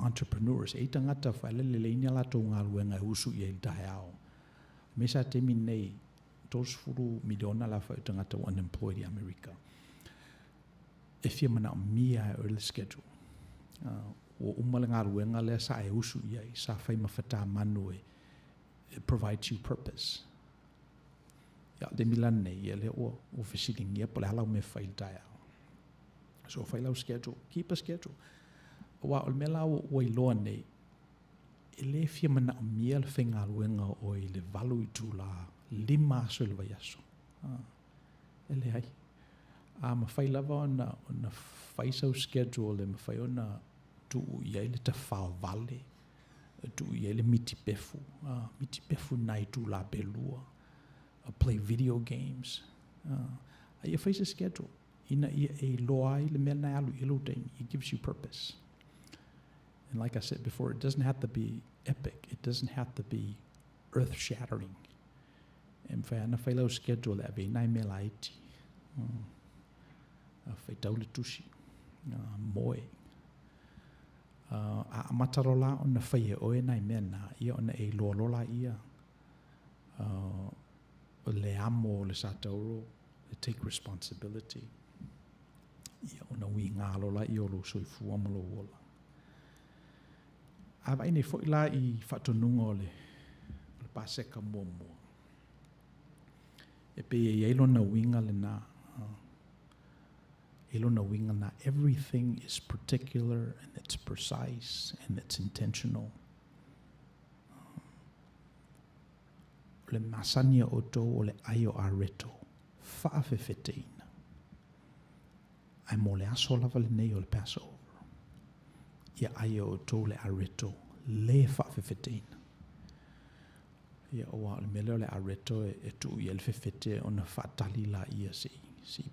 entrepreneurs, e i tagata whaelele le ina latou galuega e usu i ai le taeao. Aemaise a taimi nei, 30 miliona la whai o tagata ua unemployed i Amerika. E fia manaomia e oe le schedule. Uh, ua uma le galuega lea sa e usu i ai, sa fai ma whatamanu e, it provides you purpose. Ia, le taimi la lenei, ia lea ua, ua fesiligia po o le a lau mea e fai i le taeao. So fai lau schedule, keep a schedule. Aua o le mea la ua, ua iloa nei, e le fia manaomia le faigaluega o oe i le 8 itula, 5 aso i le vaiaso. Ah, e leai. A mafai lava ona, ona fai sau schedule e mafai ona tuu i ai le tafao vale, tuu i ai le miti pefu, ah, miti pefu nai itula pe lua, play video games. Ah, a ia fai se schedule ina ia e iloa ai le mea na e alu i ai lou taimi. It gives you purpose. And like I said before, it doesn't have to be epic. It doesn't have to be earth-shattering. E mafai lava ona fai lau schedule e ave ai nai mea laiti. Mm. Faitau le tusi. Moe. A amata loa la ona fai e oe nai mea na, ia ona e iloa loa laia le amo o le satauro, le take responsibility, ia ona uiga loa laia o lou soifua ma lou ola. A vaai nei foi la i faatonuga o le, o le Paseka muamua, e pei e i ai lona uiga lena. E lona uiga lena, everything is particular and it's precise and it's intentional. O le masani a outou o le ai o areto, faafefeteina. Ae mo le aso lava lenei o le Passover, ia ai e outou le areto le faafefeteina. Ia, aua o le mea lea o le areto e, e tuu i ai le fefete ona faatali laia se i, se i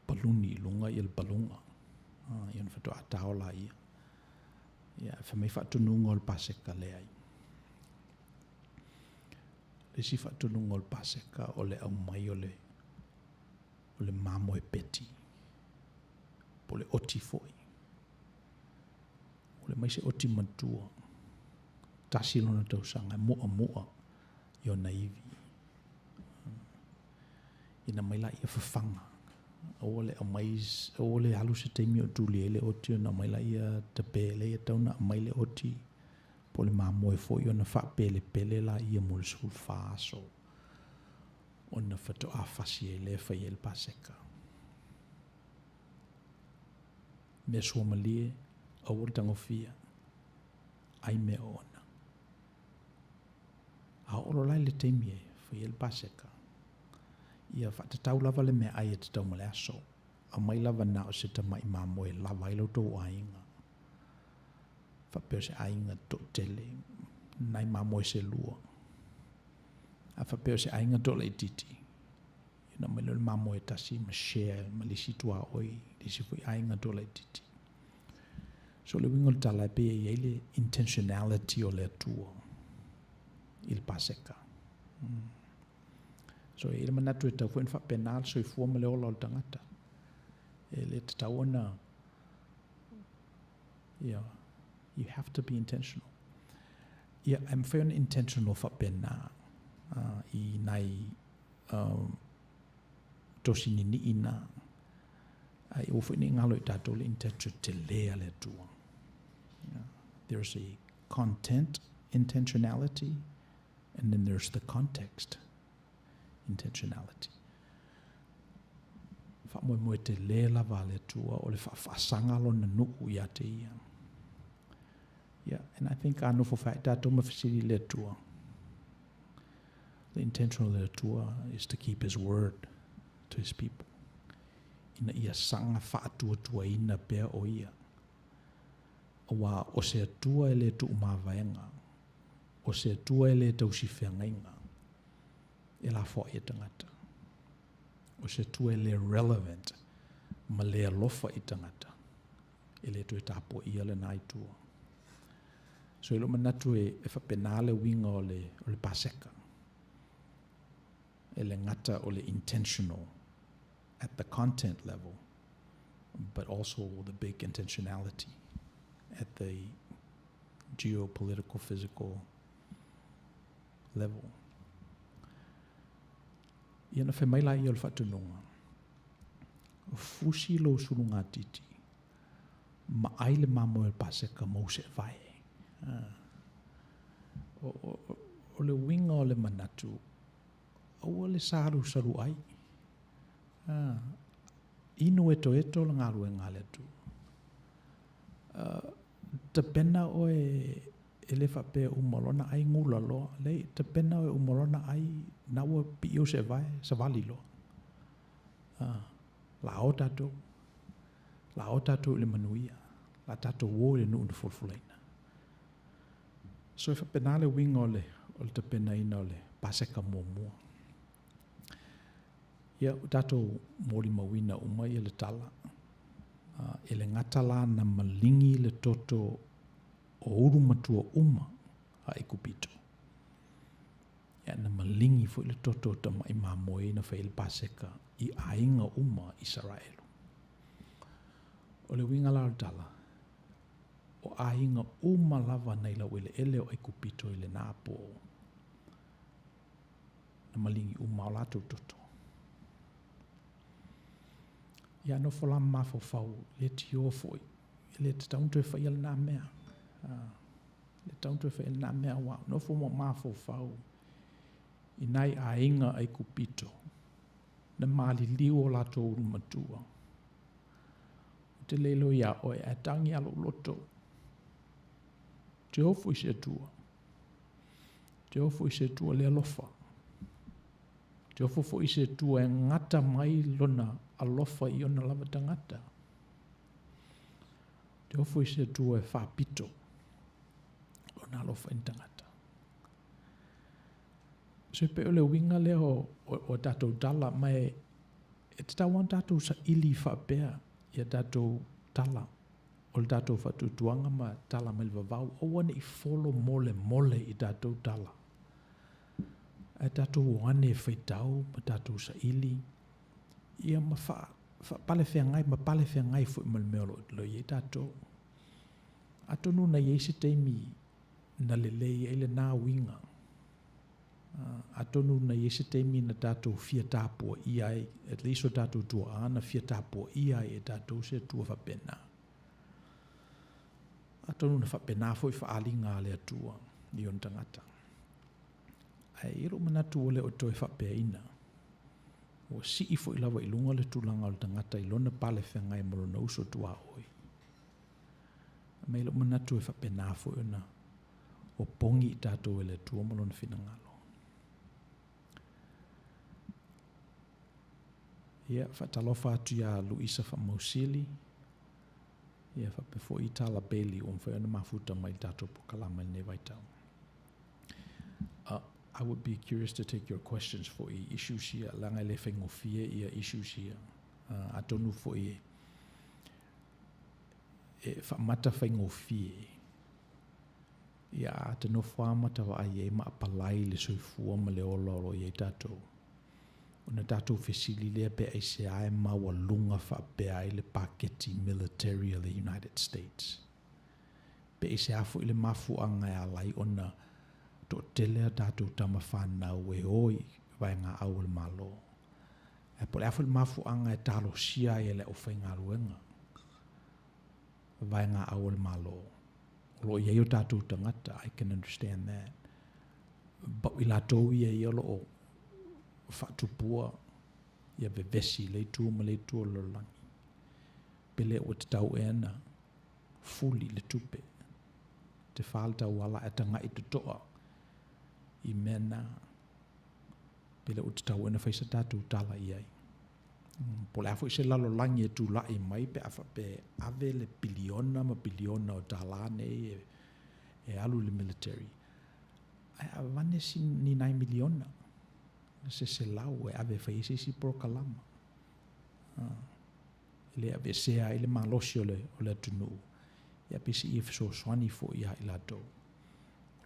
paluni i luga ia le paluga. Ah, ia ona faatoa tao laia. Ia, fai mai faatonuga o le Paseka, leai. Le isi faatonuga o le Paseka o le aumai o le, o le mamoe peti, po o le oti foi. O le mai se oti matua, tasi lona tausaga e mu'amu'a i ona ivi. Ina mai laia fafaga, aua le aumai, aua le alu se taimi o tuli ai le oti ona aumai laia tape lea e tatau ona aumai le oti, po o le mamoe foi ona faapelepele laia mo le 14 aso ona faatoa fasi ai lea e fai ai le Paseka. Mea suamalie, aua le tagofia, ai mea oona. A oo loa la i le taimi e fai ai le Paseka, ia faatatau lava le meaai e tatau ma le aso. Aumai lava na o se tamai mamoe e lava ai lo outou aiga. Faapea o se aiga toatele, nai mamoe se lua. A faapea o se aiga toalaitiiti, ia ona aumai lea o le mamoe e tasi ma share ma le isi tuaoi, le isi foi aiga toalaitiiti. So o le uiga o le tala e pei e i ai le intentionality o le Atua i le Paseka. So e i ai le manatu e tatau foi ona faapena le soifua ma le ola o le tagata. E le tatau ona, ia, you have to be intentional. Ia, e mafai ona intentional faapena i nai tosi ninii na. Ae aua foi ne i galo i tatou le intention tele a le Atua. Yeah. There's a content intentionality and then there's the context intentionality. Faamoemoe tele lava a le Atua o le faafaasaga lona nuu ia te ia. Yeah, and I think a nofo fai tatou ma fesili i le Atua. The intention o le Atua is to keep his word to his people. Ina ia saga faatuatuaina pea o ia. Aua o se Atua e le tuumavaega, o se Atua e le tausi feagaiga, e lafoai e tagata. O se Atua e le relevant ma le alofa i tagata, e le toe tapuaia lena i tua. So i lou manatu e, e faapena le uiga o le, o le Paseka. E le gata o le intentional at the content level, but also the big intentionality at the geopolitical, physical level. Ia na fai mai laia o le faatonuga, fusi lou sulugatiti, ma ai le mamoe o le Paseka ma ou seevae. Ah. O, o, o le uiga o le manatu, aua le salusalu ai. Ah. Inu etoeto le galuega a le Atua. Ah, tapena oe e le faapea uma loa ona ai gula loa. Leai, tapena oe uma loa ona ai, na ua pii ou seevae, savali loa. Ah, la o tatou. La o tatou i le manuia. La tatou o i le nuu na fulafulaina. So e faapena le uiga o le, o le tapenaina o le Paseka muamua. Ia, ua tatou molimauina uma ia le tala. E le gata la na maligi le toto o ulu matua uma a Aikupito. Ia, na maligi foi le toto o tamai mamoe na fai ai le Paseka i aiga uma Isaraelu. O le uiga la o le tala, o aiga uma lava nai laueleele o Aikupito i lena po, na maligi uma o latou toto. Ia nofo la ma mafaufau, le tio foi, e le tatau ona toe faia lena mea. Le tatau ona toe faia lena mea, aua nofo ma mafaufau i nai aiga Aikupito, na maliliu o latou ulu matua. Ou te le iloa iā oe, ae tagi lava lou loto. Ou te ofo i se Atua. Ou te ofo i se Atua le alofa. Ou te ofo foi i se Atua e gata mai lona alofa i ona lava tagata. Ou te ofo i se Atua e faapito lona alofa i ni tagata. So e pei o le uiga lea o, o, o tatou tala, ma e, e tatau lava ona tatou saili faapea ia tatou tala o le tatou faatuatuaga ma tala mai le vavau, aua ne i folo molemole i tatou tala. Ae tatou o ane e faitau ma tatou saili, ia ma faa, faapalefeagai ma palefeagai foi ma le mea o lo o i ai tatou. Atonu na i ai se taimi na lelei ai lena uiga. Atonu na i ai se taimi na tatou fia tapuaia ai, at least o tatou tuaa na fia tapuaia ai e tatou se Atua faapena. Atonu na faapena foi faaaliga a le Atua i ona tagata. Ae i ai lou manatu ua le o toe faapeaina. Ua sii foi lava i luga le tulaga o le tagata i lona pale feagai ma lona uso tuaoi. Ma i lou manatu e faapena foi ona opogi i tatou e le Atua ma lona finagalo. Ia, faatalofa atu ia Luisa Faamausili, ia faapea foi Tala Bailey ua mafai ona mafuta mai i le tatou polokalame i lenei vaitau. Uh, I would be curious to take your questions foi i issues ia, leaga e le faigofie ia issues ia. Uh, atonu foi e, e faamata faigofie. Ia, a ta nofo lava ma ta vaai ai ma apalai le soifua ma le ola o lo o i ai tatou. Ona tatou fesili lea pe aisea e maualuga faapea ai le paketi military a le United States. Pe aisea foi le mafuaaga e ala ai ona toatele a tatou tama fanau e o i vaegaau a le Malo. Ae po o le a foi le mafuaaga e talosia ai e le aufaigaluega vaegaau a le Malo. O lo o i ai o tatou tagata, I can understand that. But i latou ia ia o lo o faatupua ia vevesi i le itu ma le itu o le lalolagi. Pe le ua tatau ea na fuli le tupe, te fa le tauala ae tagai totoa i mea na. Pe le ua tatau ea na fai sa tatou tala i ai. Po o le a foi se lalolagi e tulai mai pe a faapea e ave le piliona ma piliona o tālā nei e, e alu i le military. Ae avane si ni nai miliona, se selau e ave e fai ai se isi polokalama. E le aveesea ai le malosi o le, o le atunuu, ia peiseai e fesoasoani foi ia i latou o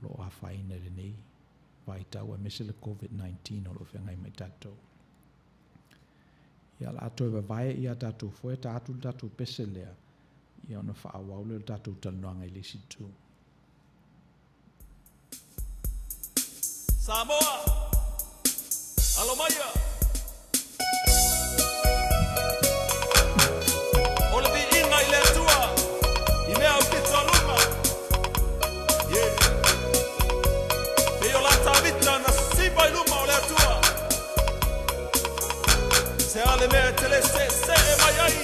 lo o afaina i lenei vaitau aemaise le COVID-19 o lo o feagai ma i tatou. Ia, o le a toe vavae ia tatou foe, ta atu le tatou pese lea, ia ona faaauau lea o le tatou talanoaga i le isi itu. Samoa, alo maia! O le viiga i le Atua i mea aupito a luga. Yeah. Pei o la Tavita na siva i luma o le Atua. Se a le mea e te le seesee mai ai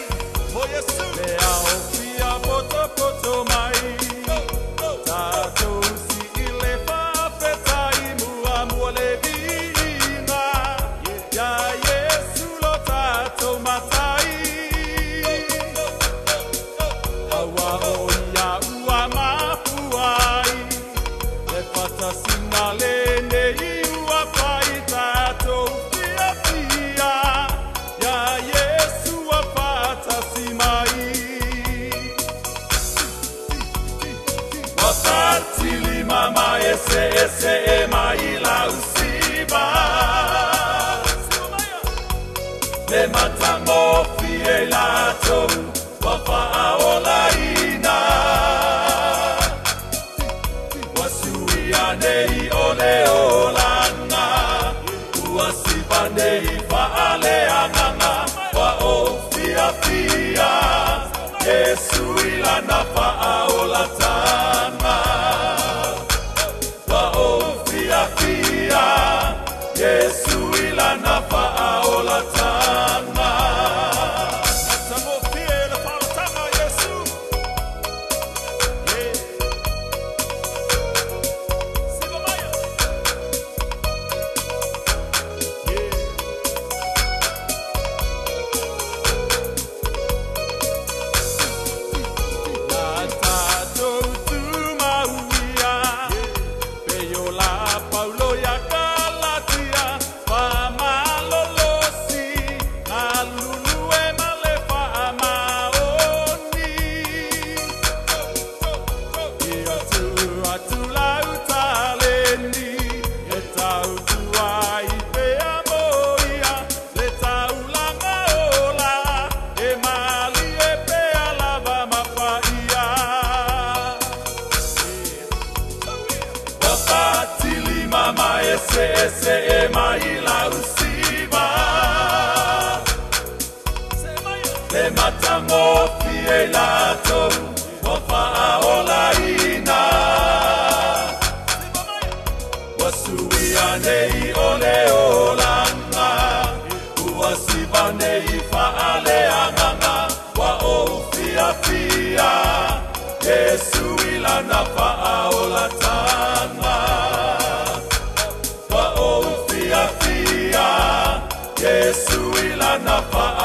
mo Iesu. Le ao fia potopoto mai. Tatou sii le faafetai muamua le viiga. Ia Iesu lo tatou Matai. Aua o ia ua mafua ai le faatasiga lenei ua fai tatou fiafia. Ia Iesu ua faatasi mai. Ua fatilima ma eseese mai lau siva. Le matagofie i latou ua faaolaina. Ua suia nei o le olaga, ua siva nei faaleagaga, ua ou fiafia, Iesu i lana faaolataga. Ua ou fiafia, Iesu i lana faaolataga. Matagofie le faaolataga a Iesu. Yeah. Siva maia. Yeah. Na tatou tumau ia, pei o la Paulo ia Galatia, faamalolosi, galulue ma le faamaoni. Ia tuu atu lau taleni, e tautua ai pea mo ia, le taulaga ola, e malie pea lava ma paia. Ua fatilima ma eseese mai lau siva. Le matagofie i latou ua faaolaina. Ua suia nei o le olaga, ua siva nei faaleagaga, ua ou fiafia, Iesu i lana faaolataga. Ua ou fiafia, Iesu i lana faaolataga.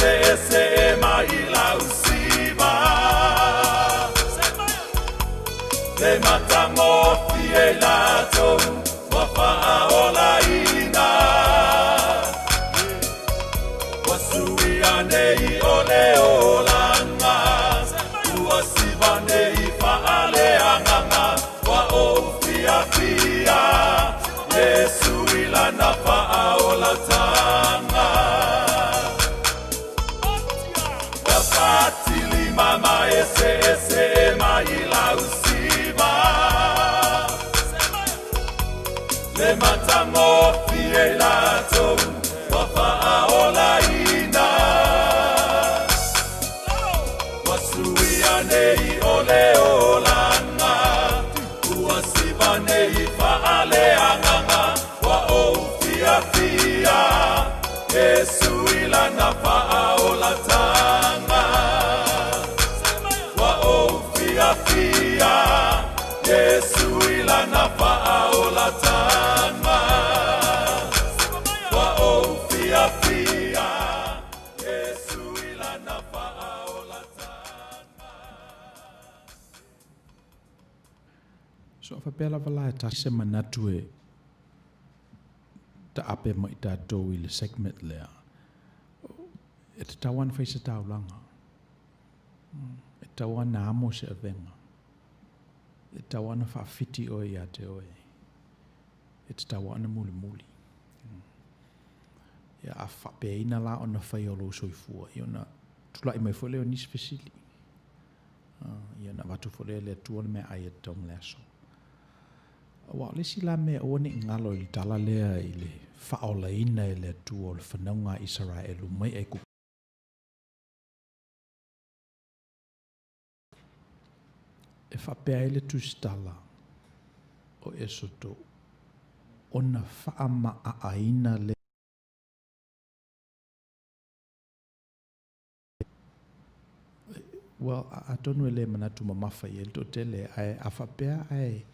seesee mai lau siva. Le matagofie i latou ua faaolaina. Ua suia nei o le olaga, ua siva nei faaleagaga, ua ou fiafia, Iesu i lana faaolataga. Ua fatilima ma eseese mai lau siva. Le matagofie i latou ua faaolaina. Ua suia nei o le olaga, ua siva nei faaleagaga, ua ou fiafia, Iesu i lana faaolataga. Ua ou fiafia, Iesu i lana faaolataga. Ua ou fiafia, Iesu i lana faaolataga. So a faapea lava la e tasi se manatu e taape mai tatou i le segment lea, e tatau lava ona fai se taulaga, e tatau lava ona amo se avega, e tatau lava ona faafiti oe ia te oe, e tatau lava ona mulimuli. Ia, a faapeaina la ona fai o lou soifua, ia ona tulai mai foi lea o nisi fesili. Ia ona avatu foi lea e le Atua le meaai e tatau ma le aso. Aua o le isi la mea aua ne i galo i le tala lea i le faaolaina e le Atua o le fanauga a Isaraelu mai Aiguputu. E faapea ai le tusitala o Esoto ona faamaaaina lea. Well, atonu e le manatu mamafa i ai le toatele, ae a faapea ae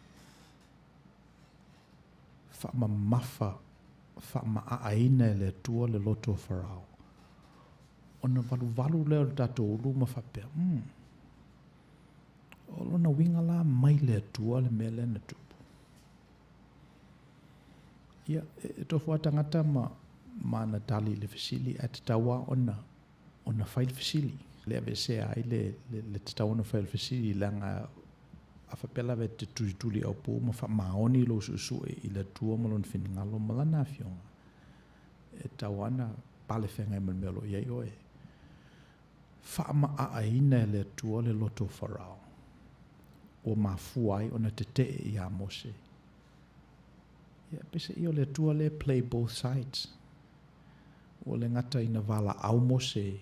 faamamafa, faamaaaina e le Atua le loto o Farao, ona valuvalu lea o le tatou ulu ma faapea, o lona uiga la mai le Atua le mea lea na tupu. Ia, e tofu lava tagata ma ma ana tali i le fesili, ae tatau lava ona ona fai le fesili. Le aveesea ai le, le, le tatau ona fai o le fesili, leaga a faapea lava e te tulituli aupū ma faamaoni lou suesue i le Atua ma Lona finagalo ma Lana Afioga, e tatau lava ona pale feagai ma le mea o lo o i ai oe. Faamaaaina e le Atua le loto o Farao, ua mafua ai ona tetee iā Mose. Ia, peiseai o le Atua lea play both sides. Ua le gata ina valaau Mose e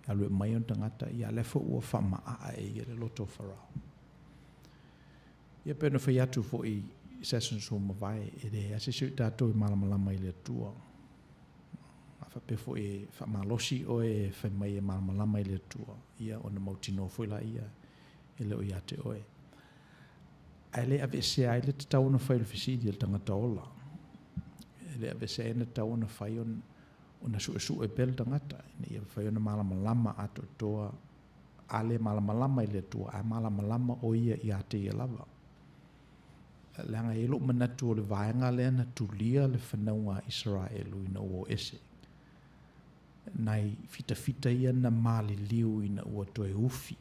alu e aumai ona tagata, ia a lea foi ua faamaaa e ia le loto o Farao. Ia pei ona fai atu foi i sessions ua mavae, e leai lava se isi o i tatou e malamalama i le Atua. A faapea foi e faamalosi oe e fai mai e malamalama i le Atua, ia ona mautinoa foi laia e le o ia te oe. Ae le aveesea ai le tatau ona fai o le fesili a le tagata ola. E le aveesea ai le tatau ona fai ona suesue pea le tagata, ina ia mafai ona malamalama atoatoa, a le malamalama i le Atua, ae malamalama ʻo ia ia te ia lava. Leaga e i ai lou manatu o le vaega lea na tulia le fanauga a Isaraelu ina ua o ese. Nai fitafita ia na maliliu ina ua toe ufi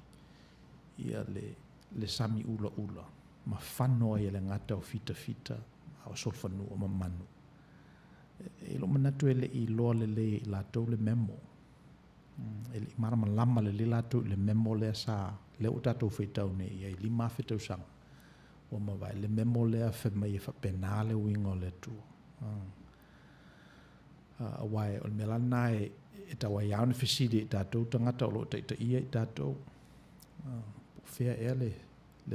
ia le, le sami ulaula ma fano ai e le gata o fitafita a o solofanua ma manu. E i ai lou manatu e le i iloa lelei e i latou le memo. E le i malamalama lelei latou i le memo lea sa, lea ua tatou faitau nei i ai, 5,000 tausaga ua mavae, le memo lea fai mai e faapena le uiga o le Atua. Aua o le mea la lena e tau ai lava ona fesili e i tatou tagata o lo o taitaia i tatou, po o fea ea le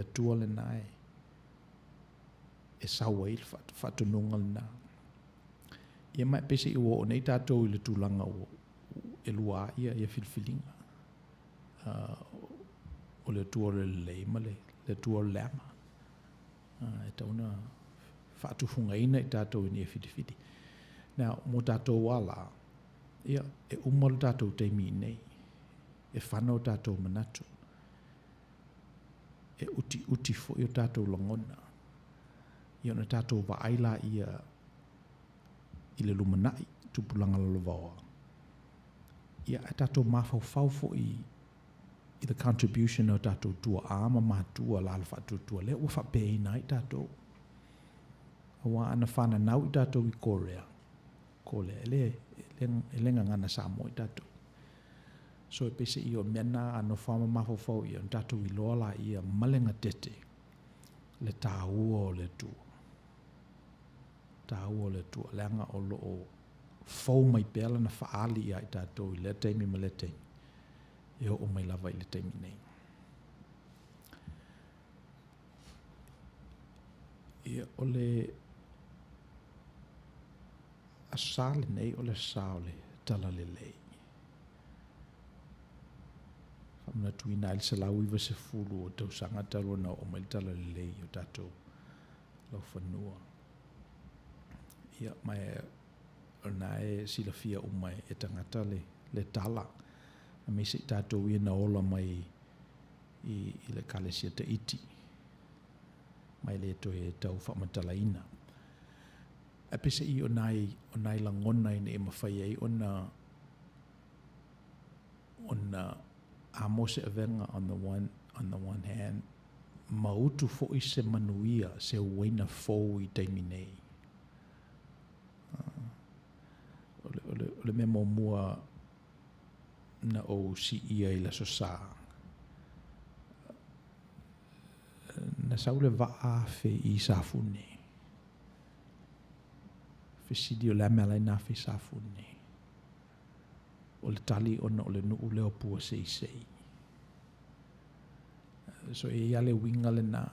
Atua lena e sau ai le faatonuga lena. Ia ma e peiseai ua oo nei tatou i le tulaga ua e lua lava ia filifiliga, o le Atua o le lelei ma le Atua o le leaga. E tatau ona faatufugaina i tatou ina ia filifili. Now, mo tatou lava la, Ia, e uma lo tatou taimi i inei, e fana o tatou manatu, e utiuti foi o tatou lagona, ia ona tatou vaai laia i le lumanai, tupulaga lalovaoa, ia ae tatou mafaufau foi i the contribution a o tatou tuaa ma matua la le faatuatua lea ua faapeaina ai tatou. Aua ana fananau i tatou i Korea, Kolea, e le, e le, e le gagana Samoa i tatou. So e peiseai o mea na a nofo lava ma mafaufau i ai, ona tatou iloa laia ma le gatete le taua o le Atua. Taua o le Atua, leaga o lo o fou mai pea lana faaali ia i tatou i lea taimi ma lea taimi, e oo mai lava i le taimi nei. Ia, o le Aso Sa lenei o le Aso Sa o le Talalelei. Faamanatuina ai le 190 o tausaga talu ona oo mai le Talalelei i o tatou laufanua. Ia, ma o lena e silafia uma e tagata le, le tala, aemaise i tatou ia na ola mai i, i le Ekalesia Tahiti, ma e le toe tau faamatalaina. Ae peiseai o nai, o nai lagona ina ia mafai ai ona, ona amo se avega on the one, on the one hand, ma utu foi se manuia, se uaina fou i taimi nei. O le, o le, o le mea muamua na ou siia i le Aso Sa, na sau le vaa afe i Safune. Fesili o le a mea ala ai na afe i Safune. O le tali ona o le nuu lea o Puaseisei. So e i ai le uiga lena,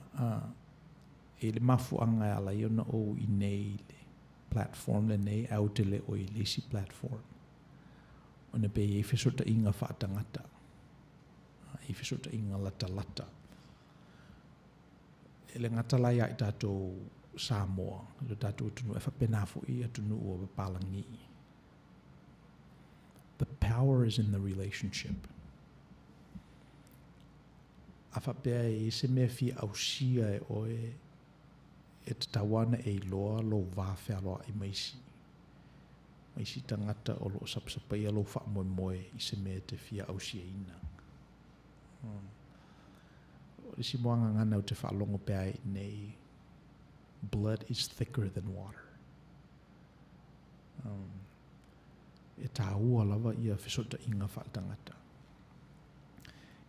e i le mafuaaga e ala ai ona ou i inei i le platform lenei ae ou te le o i le isi platform. Ona pe i ai fesootaiga faatagata, e i ai fesootaiga latalata. E le gata la ia i tatou Samoa, lo tatou atunuu, e faapena foi i atunuu o papalagi. The power is in the relationship. A faapea e i ai se mea e fia ausia e oe, e tatau lava ona e iloa lou va fealoai ma isi, ma isi tagata o lo o sapasapaia lou faamoemoe i se mea e te fia ausiaina. O le isi muagagana ou te faalogo pea ai i nei, blood is thicker than water. E taua lava ia fesootaiga faaletagata.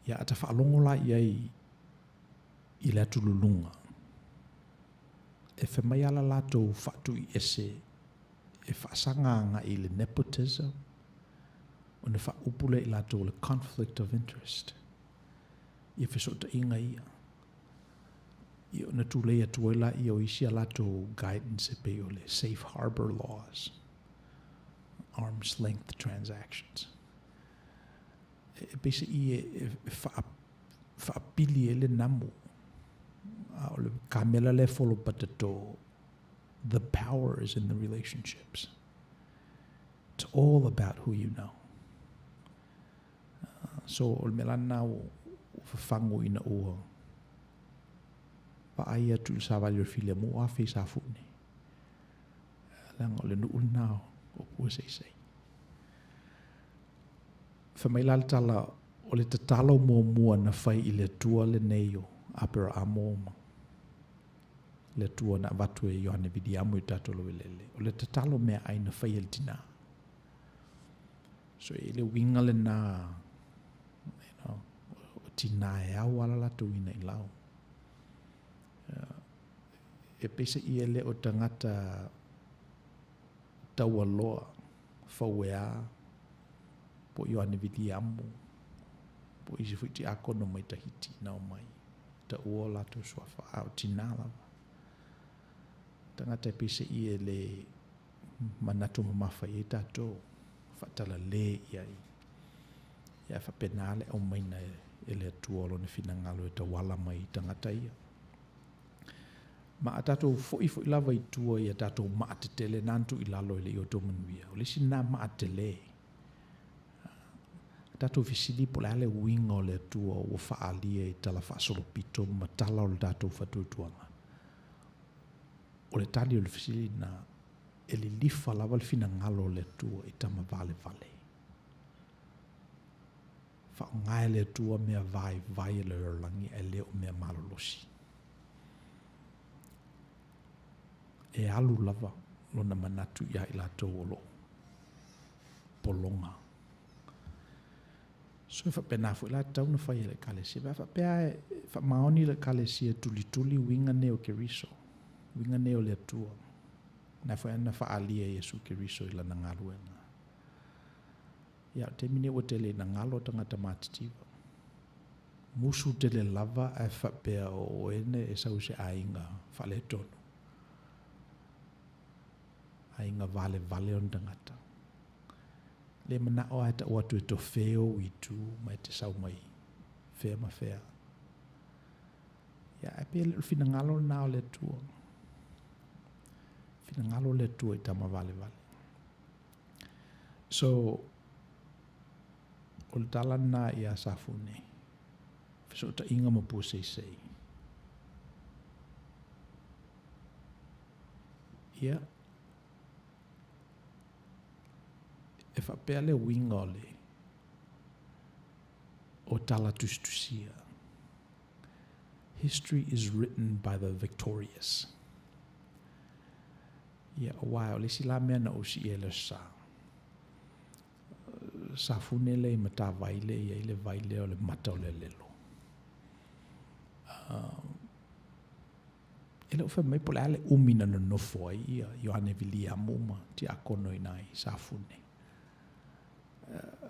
Ia, a ta faalogo la i ai i le atululuga, e fai mai lava la latou faatuiese e faasaga agai i le nepotism, ona faaupu lea i latou o le conflict of interest, ia fesootaiga ia. Ia ona tulei atu ai laia o isi a latou guidance e pei o le safe harbor laws, arm's length transactions. E peiseai e faapili ai le namu, a o le kamela lea e folopatatō, the power is in the relationships. It's all about who you know. So o le mea la lena ua fafagu ina ua vaai atu i le savali o le filemu o afe i Safune. Leaga o le nuu lena o Puaseisei. Fai mai la le tala, o le tatalo muamua na fai i le Atua lenei o Aperaamo ma le Atua na avatu e Ioane Viliamu i tatou laueleele, o le tatalo meaai na fai e le tinā. So e le uiga lena, you know, o tinā e ao lava le latou ina i lau. E peiseai e le o tagata taualoa Fauea, po o Ioane Viliamu, po o isi foi tiakono mai Tahiti na omai, taua o latou suafa, a o tinā lava. Tagata e peiseai e le manatu mamafa i ai tatou, faatalale i ai. Ia ae faapena le aumaina e le Atua o Lona finagalo e tauala mai i tagata ia. Ma a tatou foi foi lava i tua i a tatou maa tetele na na tuu i lalo e le i o outou manuia, o le isi lena maa tele. tatou fesili po o le a le uiga o le Atua ua faaalia i tala faasolopito ma tala o le tatou faatuatuaga, o le tali o le fesili lena, e lilifa lava le finagalo o le Atua i tama valevale. Faaaoga e le Atua mea vaivai a le lalolagi ae le o mea malolosi. E alu lava lona manatu ia i latou o lo o pologa. So e faapena foi la e tatau ona fai e le Ekalesia. Pe a faapea e faamaoni le Ekalesia e tulituli uiga nei o Keriso, uiga nei o le Atua, na foi na faaalia e Iesu Keriso i lana galuega. Ia, o le taimi nei ua tele ina galo tagata matitiva. Musu tele lava ae faapea o oe e sau i se aiga faaletonu. Aiga valevale ona tagata. Le manao lava e tau atu e tofe ou itu ma e te sau mai fea ma fea. Ia, ae pei e le o le finagalo lena o le Atua. Finagalo le Atua i tama valevale. So, o le tala lena ia Safune, fesootaiga ma Puaseisei. Ia, e faapea le uiga o le o tala tusitusia. History is written by the victorious. Ia, aua o le isi la mea na ou sii ai i le Aso Sa, Safune lea i Matavai lea e i ai le vai lea o le mata o le alelo. E le o fai mai po o le a le umi na nonofo ai ia Ioane Viliamu ma Tiakono i ina i Safune.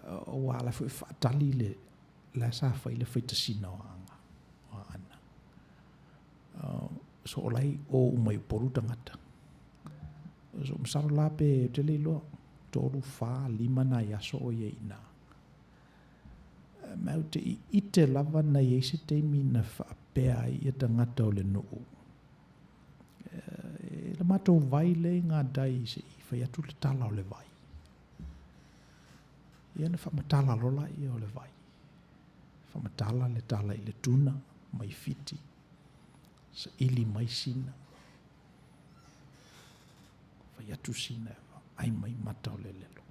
Aua o la foi e faatali le, la sa fai le faitasina o Aana. O Aana. So o la e i o uma i Upolu tagata. So masalo la pe ou te le iloa, 3, 4, 5 nai aso o i ai i ina. Ma ou te ite lava na i ai se taimi na faapea ai ia tagata o le nuu. E le matou vai lea i Gadai se i fai atu le tala o le vai. Ia na faamatala loa laia o le vai. Faamatala le tala i le tuna mai Fiti, saili mai sina, fai atu sina e vaai mai mata o le alelo.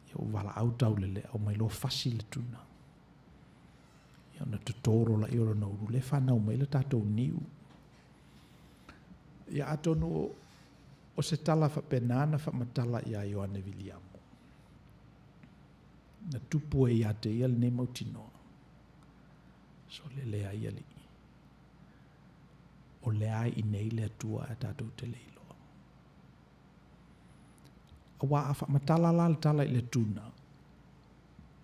Ia ua valaau taulelea, omai loa fasi le tuna. Ia ona toto loa laia o lona ulu, lea e fanau mai le tatou niu. Ia atonu o se tala faapena na faamatala ia Ioane Viliamu. Na tupu ai ia te ia lenei mautinoa. So le leai alii. O lea i inei le Atua ae tatou te le iloa. Aua a faamatala la le tala i le tuna,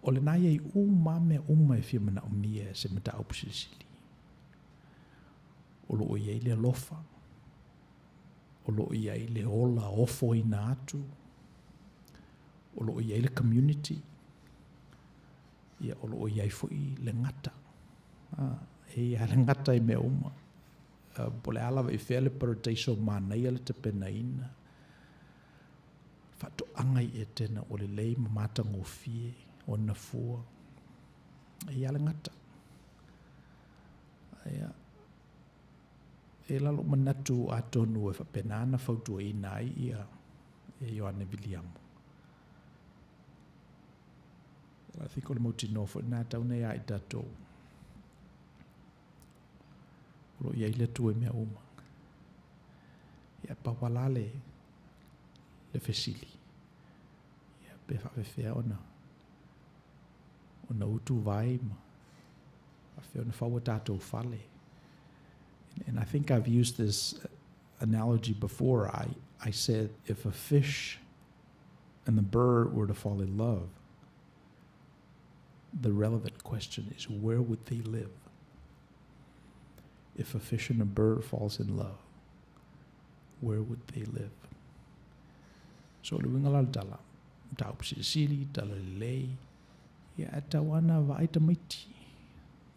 o lena e i ai uma lava mea uma e fia manaomia e se mataupu silisili. O lo o i ai le alofa, o lo o i ai le ola ofoina atu, o lo o i ai le community, ia, o lo o i ai foi le gata. E i ai le gata i mea uma. Po o le a lava i fea le paradaiso manaia le tapenaina, faatoaga i Etena ua lelei ma matagofie ona fua, e i ai le gata. Ia, e la lou manatu atonu e faapena ona fautuaina ai ia e Ioane Viliamu. I think o le mautinoa foi lena e tatau ona ia i tatou. O lo o i ai le Atua i mea uma. Ia, pau lava la le, le fesili, ia, pe faapefea ona, ona utu vai ma faapefea ona fau a tatou fale. And I think I've used this analogy before. I said if a fish and the bird were to fall in love, the relevant question is where would they live? If a fish and a bird falls in love, where would they live? So le uiga la o le tala, mataupu silisili, tala lelei, ia e tatau lava ona vaai tamaiti,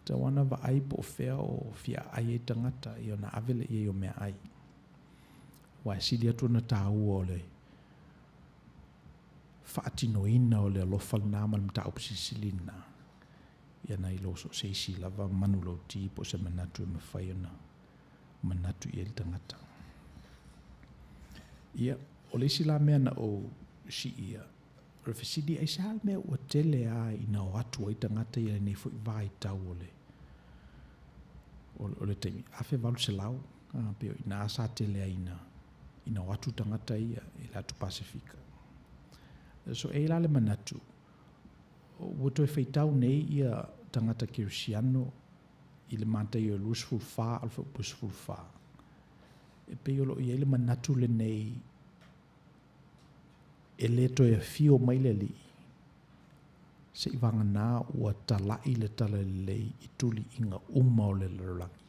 tatau lava ona vaai po o fea o fia aai ai tagata, ia ona ave lea i ai o meaai. Aua e sili atu ona taua o le. faatinoina o le alofa lena ma le mataupu silisili lena, ia nai lo so o se isi lava manulauti po o se manatu e mafai ona manatu i ai le tagata. Ia, o le isi la mea na ou siia, o le fesili, aisea le mea ua tele lava ina o atu ai tagata ia i lenei foi vaitau o le, o le taimi 1800, pei o i ina sa tele ai ina, ina o atu tagata ia i le atu Pasefika. So e i ai la le manatu, ua toe faitau nei ia tagata kerisiano i le Mataio e 24 a o le Fuaiupu e 14, e pei o lo o i ai le manatu lenei e le toe afio mai le Alii, seivagana ua tala'i le talalelei i tuli'iga uma o le lalolagi.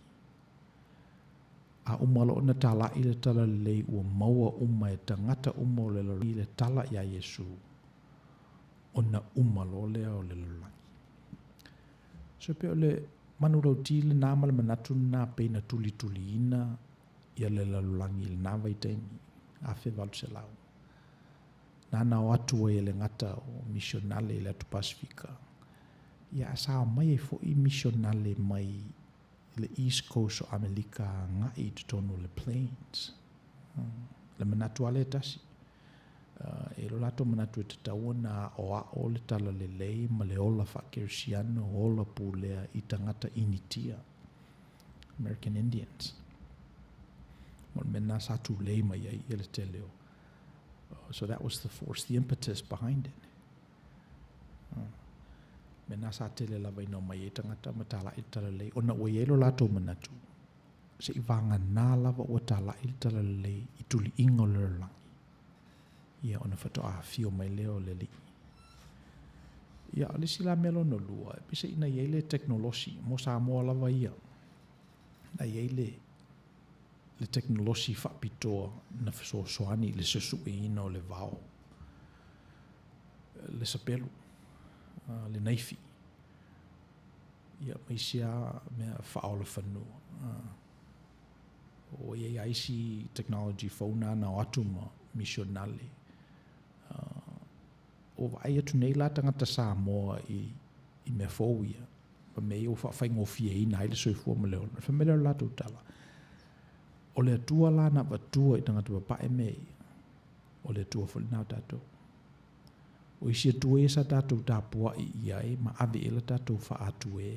A uma loa ona tala'i le talalelei ua maua uma e tagata uma o le lalolagi le tala iā Iesu, ona uma loa lea o le lalolagi. So e pei o le manulauti lena ma le manatu lena pei na tulituliina ia le lalolagi i lena vaitaimi, 1800. Nāna o atu ai e le gata o misionale i le atu Pasefika, ia a sa omai ai foi misionale mai le East Coast o Amelika agai i totonu o le Plains. Le manatu lava lea e tasi. E i ai lo latou manatu e tatau ona aoao le talalelei ma le ola faakerisiano, ola pulea i tagata Initia, American Indians. Ma o le mea lena sa tulei mai ai ia le tele o. So that was the force, the impetus behind it. Mea lena sa tele lava ina omai ai tagata ma tala'i le talalelei, ona ua i ai lo latou manatu, seivagana lava ua tala'i le talalelei i tuli'iga o le lalolagi, ia ona faatoa afio mai lea o le Alii. Ia, o le isi la mea lona lua, e peiseai na i ai le tekonolosi, mo Samoa lava ia, na i ai le, le tekonolosi faapitoa na fesoasoani i le suesueina o le vao, le sapelu, le naifi, ia ma isi lava mea faaola fanua. Ua i ai lava isi technology fou na na o atu ma misionale. Ua vaai atu nei la tagata Samoa i, i mea fou ia, ma mea ia ua faafaigofieina ai le soifua ma le ola. Fai mai lea o le latou tala, o le Atua la na avatua i tagata papae mea ia, o le Atua foi lena o tatou. O isi Atua ia sa tatou tapuai i ai ma ave i ai la tatou faatuē,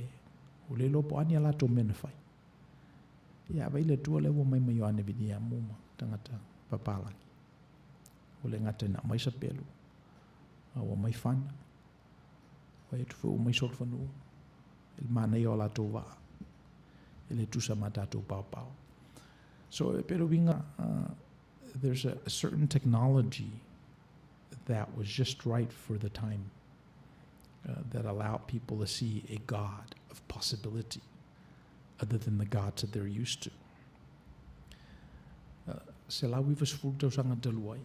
ua le iloa po o a ni a latou mea na fai. Ia, a vaai i le Atua lea ua omai ma Ioane Viliamu ma tagata papalagi. Ua le gata ina aumai sapelu, a ua aumai fana, vaai atu foi ua aumai solofanua i le manaia o latou vaa, e le tusa ma tatou paopao. So, e pei o le uiga, there's a certain technology that was just right for the time uh, that allowed people to see a God of possibility other than the gods that they're used to. Uh, 190 tausaga talu ai.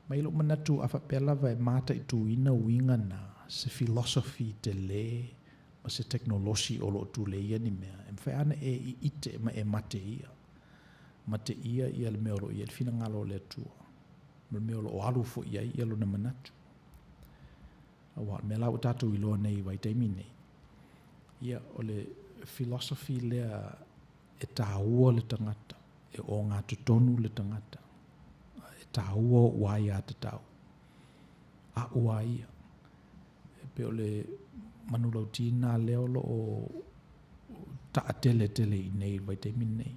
Mai lou manatu a faapea lava e mataituina uiga na, se philosophy tele ma se tekonolosi o lo o tuleia ni mea, e mafai lava ona e iite ma e mate ia. Mate ia ia le mea o lo o i ai le finagalo o le Atua, ma le mea o lo o alu foi i ai ia lona manatu. Aua o le mea la ua tatou iloa nei i vaitaimi nei, ia o le philosophy lea e taua le tagata, e ogatotonu le tagata, e taua oʻu aiatatau, aʻu a ia. E pei o le manulauti lena lea o lo o taateletele i inei i le vaitaimi lenei.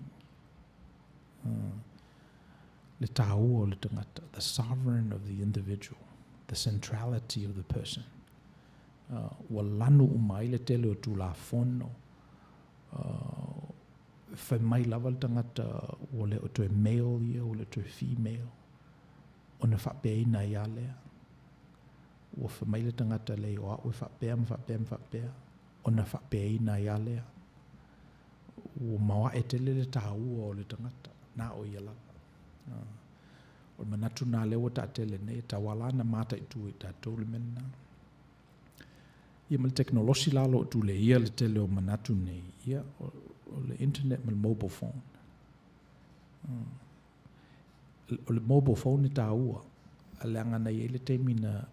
Le taua o le tagata, the sovereign of the individual, the centrality of the person. Ua lanu uma ai le tele o Tulafono, fai mai lava le tagata ua le o toe male ia, ua le o toe female, ona faapeaina ai lava lea. Ua fai mai le tagata leai o au e faapea ma faapea ma faapea, ona faapeaina ai lava lea. Ua maoae tele le taua o le tagata, na o ia lava. O le manatu lena lea ua taatele nei, e tatau lava la ona mataitu e tatou le mea lena. Ia ma le tekonolosi la o lo o tuleia le tele o manatu nei, ia, o le internet ma le mobile phone. O le mobile phone e taua. Leaga na i ai le taimi na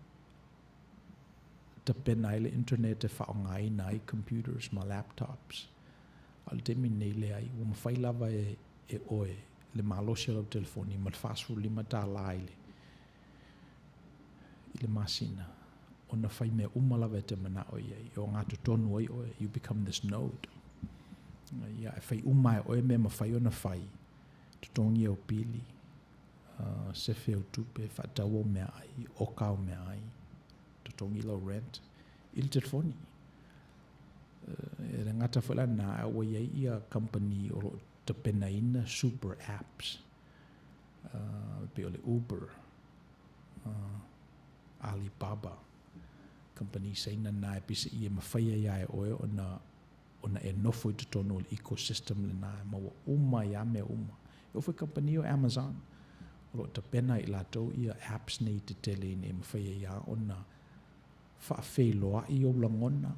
tapena ai le internet e faaaogaina ai computers ma laptops. A o le taimi lenei, leai, ua mafai lava e e oe le malosi o lau telefoni ma le $45 i le i le masina ona fai mea uma lava e te manao i ai, e ogatotonu ai oe, you become this node. Ia, e fai uma e oe mea e mafai ona fai, totogi au pili, sefe au tupe, faatau au meaai, oka au meaai, totogi lau rent i le telefoni. E le gata foi la lena, ae ua i ai ia kamupani o lo o tapenaina super apps, e pei o le Uber, Alibaba, kamupani Saina na e peiseai e mafai ai lava e oe ona ona e nofo i totonu o le ecosystem lena e maua uma ai lava mea uma. E oo foi i kamupani o Amazon, o lo o tapena e i latou ia apps nei tetele ina ia mafai ai lava ona faafeiloai ou lagona,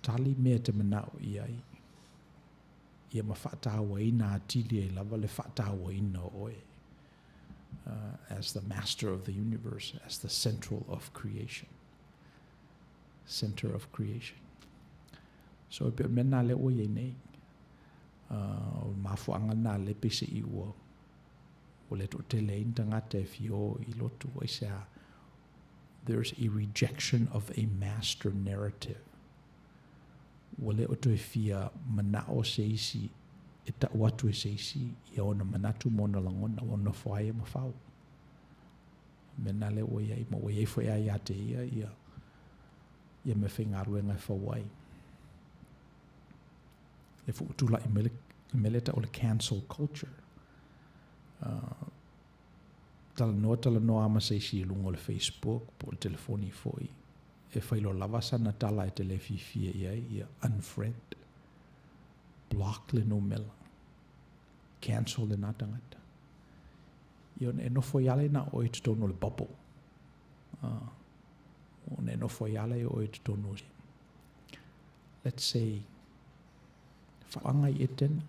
tali mea e te manao i ai, ia ma faatauaina atili ai lava le faatauaina o oe as the master of the universe, as the central of creation. Center of creation. So e pei o le mea lena lea ua i ai nei. O le mafuaaga lena lea peiseai ua ua le toatele ai ni tagata e fia o i lotu. Aisea? There's a rejection of a master narrative. Ua le o toe fia manao se isi e tau atu e se isi ia ona manatu ma ona lagona, ua nofo lava ia ma fau. O le mea lena lea ua i ai, ma ua i ai foi lava ia te ia ia ia meafaigaluega e fau ai. Lea foi ua tulai mai le mea lea e tau o le cancel culture. Talanoa talanoa lava ma se isi i luga o le Facebook po o le telefoni foi, e fai loa lava sana tala e te le fiafia i ai, ia unfriend, block le numela, cancel lena tagata. Ia ona e nofo ai lava lea na o oe i totonu o le bubble. Ona e nofo ai lava lea o oe i totonu o let's say, faaaga i Etena.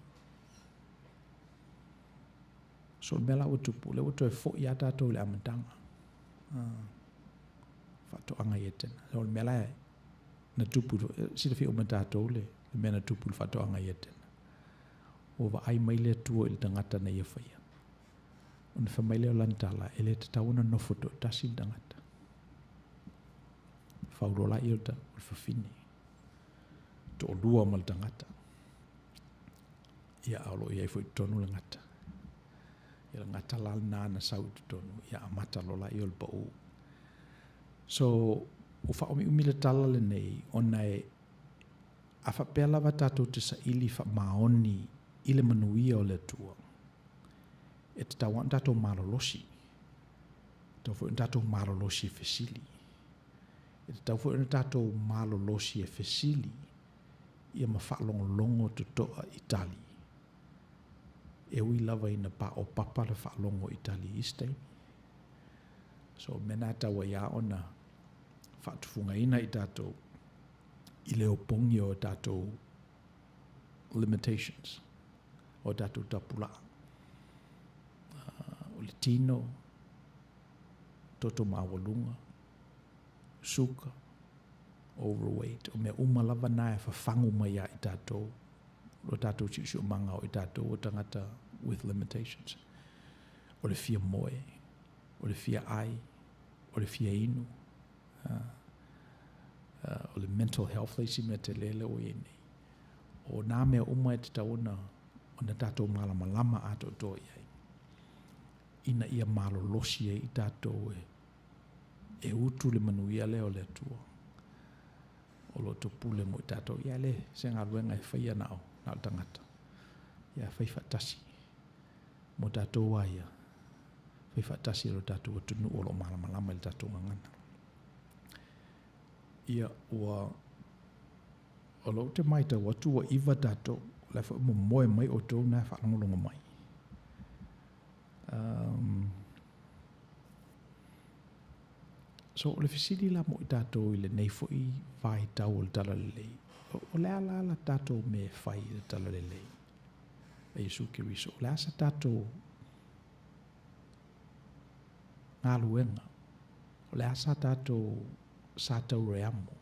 So o le mea la ua tupu, o lea ua toe foi lava tatou i le amataga. Faatoaga i Etena. O le mea la na tupu, silafia uma e tatou le mea na tupu i le faatoaga i Etena. Ua vaai mai le Atua i le tagata na ia faia. Ona fai mai lea o lana tala, e le tatau ona nofo toatasi le tagata. Fau loa lea o le fafine. Toalua ma le tagata. Ia, a o lo o i ai foi i totonu le gata. Ia, le gata la lena na sau i totonu, ia amata loa lea o le pau. So, ua faaumiumi le tala lenei, ona e, a faapea lava tatou te saili faamaoni i le manuia o le Atua, e tatau lava ona tatou malolosi. E tatau foi ona tatou malolosi e fesili. E tatau foi ona tatou malolosi e fesili ia ma faalogologo totoa i tali. E ui lava ina paopapa le faalogo i tali i isi taimi. So, o le mea lena e tatau ai lava ona faatufugaina i tatou i le opogi o tatou limitations, o tatou tapulaa. O le tino, toto maualuga, suka, overweight, o mea uma lava na e fafagu mai ia i tatou, lo tatou siosiomaga o i tatou o tagata with limitations. O le fia moe, o le fia ai, o le fia inu, o le mental health le isi mea tele lea ua i ai nei. O nā mea uma e tatau ona, ona tatou malamalama atoatoa i ai, ina ia malolosi ai i tatou e e utu le manuia lea o le Atua o lo o topule mo i tatou. Ia e le se galuega e faia na o, na o le tagata. Ia fai faatasi mo tatou a ia, fai faatasi e lo tatou atunuu o lo o malamalama i le tatou gagana. Ia ua o lou te matau atu ua iva tatou, o la foi ua momoe mai outou na e faalogologo mai. Um, so, o le fesili la mo i tatou i lenei foi vaitau o le Talalelei, o le a la la tatou mea e fai i le Talalelei a Iesu Keriso? O le a sa tatou galuega, o le a sa tatou sa taureamo,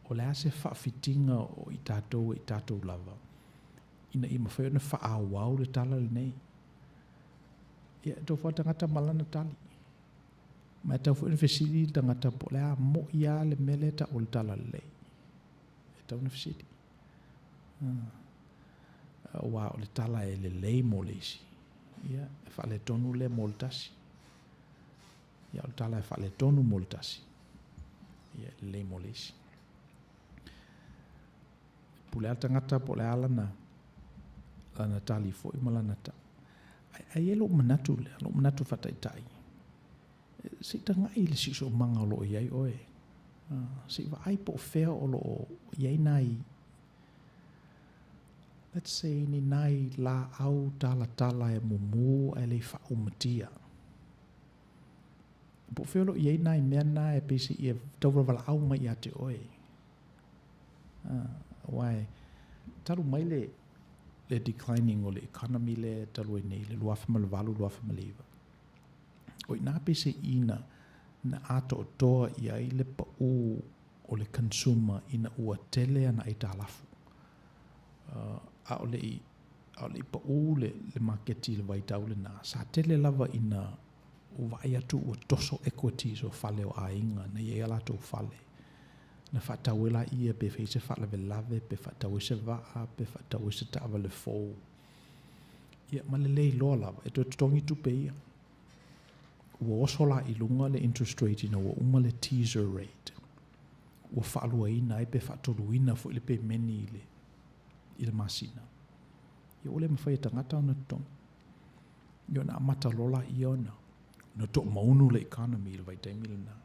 o le a se faafitiga o i tatou e i tatou lava, ina ia mafai ona faaauau le tala lenei. Ia, e tofu lava le tagata ma lana tali. Ma e tatau foi ona fesili le tagata po o le a moi lava le mea lea e tau o le talalelei. E tatau ona fesili. Aua o le tala e lelei mo le isi, ia, e faaletonu lea mo le tasi. Ia, o le tala e faaletonu mo le tasi, ia, e lelei mo le isi. E pule lava le tagata po o le a lana, lana tali foi ma lana ta. Ae, ae i ai lou manatu lea, lou manatu faataitai, se i tagai i le siosiomaga o lo o i ai oe. Se i vaai po o fea o lo o i ai nai, let's say, ni nai laau talatala e mumu ae le i faaumatia. Po o fea o lo o i ai nai mea na e pei se i e tauvalavalaau mai ia te oe. Aua e talu mai le, le declining o le economy lea talu ai nei, le 2008, 2009. O i ina peiseai na, na atoatoa i ai le pau o le consumer ina ua tele ana aitalafu. A o le i, a o le i pau le, le maketi i le vaitau lena, sa tele lava ina ua vaai atu ua toso equities o fale o aiga na i ai a latou fale. Na faatau ai laia pe fai se faalavelave, pe faatau ai se vaa, pe faatau ai se taavale fou. Ia, ma le le iloa lava, e toe totogi tupe ia. Ua oso la i luga le interest rate ina ua uma le teaser rate. Ua faaluaina ai pe faatoluina foi le pemeni i le, i le masina. Ia ua le mafai e tagata ona totogi. Ia ona amata loa laia ona, ona toomaunu le economy i le vaitaimi lena.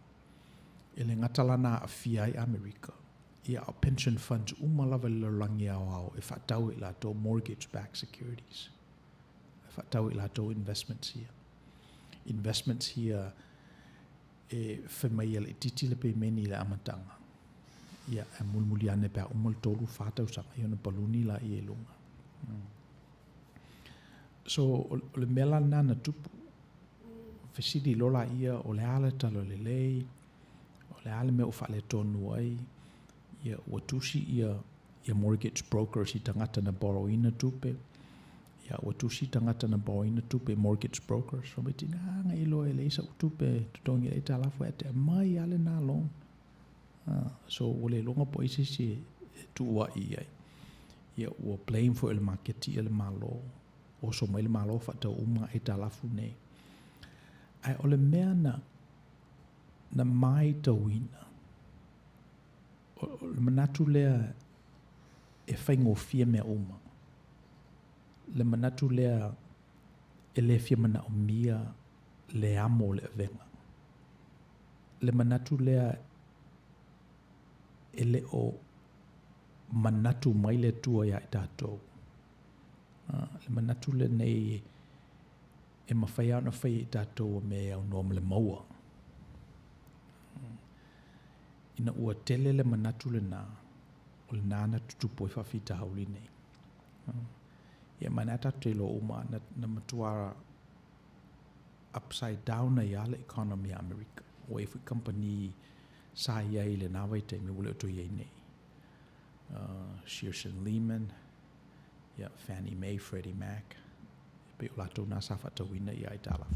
E le gata la na aafia ai Amerika, ia a o pension funds uma lava i le lalolagi aoao e faatau e i latou mortgage backed securities. E faatau e i latou investments ia. Investments ia e fai mai e laitiiti le pemeni i le amataga, ia ae mulimuli ane pe a uma le tolu, fa tausaga, ia ona paluni laia i luga. So, o le mea la lena na tupu, fesili loa laia o le a le talalelei, o le a le mea ua faaletonu ai, ia ua tusi ia ia mortgage brokers i tagata na borrow ina tupe, ia ua tusi tagata na borrow ina tupe i mortgage brokers, fai mai tiga na iloa e leai sa'u tupe e totogi ai le aitalafu ae te aumai lava lena loan. So ua le iloga po o ai se isi e tuua'i i ai. Ia ua blame foi e le maketi ia le Malo, oso mai le Malo faatau uma aitalafu nei. Ae o le mea na na maitauina, o le manatu lea e faigofie mea uma. Le manatu lea e le fia manaomia le amo o le avega. Le manatu lea e le o manatu mai le Atua iā i tatou. Le manatu lenei e mafai lava ona fai e i tatou mea e aunoa ma le maua. Ina ua tele le manatu lena, o lena na tutupu ai faafitauli nei. Ia ma na tatou te iloa uma na, na matua upside down ai lava le economy a Amerika. Ua i ai foi kamupani sa i ai i lena vaitaimi ua le o toe i ai nei. Shearson Lehman, ia, Fannie Mae, Freddie Mac, e pei o latou na sa faatauina ia aitalafu.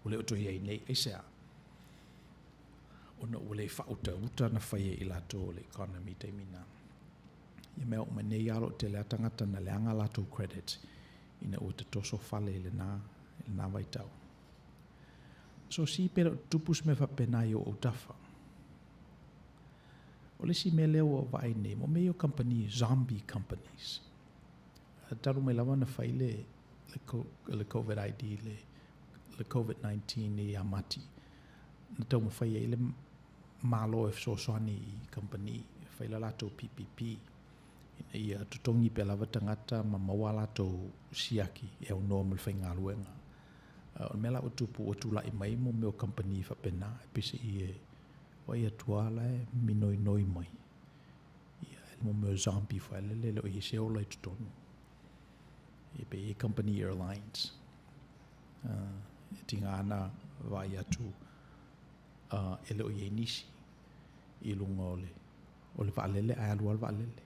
Ua le o toe i ai nei. Aisea? Ona ua le faautauta na fai e i latou o le economy i taimi na. Ia mea oo mai nei lava o lo o tele lava tagata na leaga a latou credit ina ua tatoso fale i lena, i lena vaitau. So si pe le o tutupu se mea faapena i ou autafa. O le isi mea lea ua vaai nei, mo mea ia o kamupani, zombie companies. Talu mai lava ona fai le, le, le COVID ID, le, le COVID-19 ia Mati, na taumafai ai le Malo e fesoasoani i kamupani e fai le latou PPP ina ia totogi pea lava tagata ma maua a latou siaki e aunoa ma le faigaluega. O le mea la ua tupu, ua tulai mai mo mea o kamupani faapena, e peiseai e vaai atu lava la e minoinoi mai. Ia, mo mea o zombie foi lele, e le o i ai se ola i totonu. Ia, pe i ai kamupani airlines. E tiga ana Vaai atu e le o i ai nisi i luga o le, o le vaalele ae alu lava le vaalele.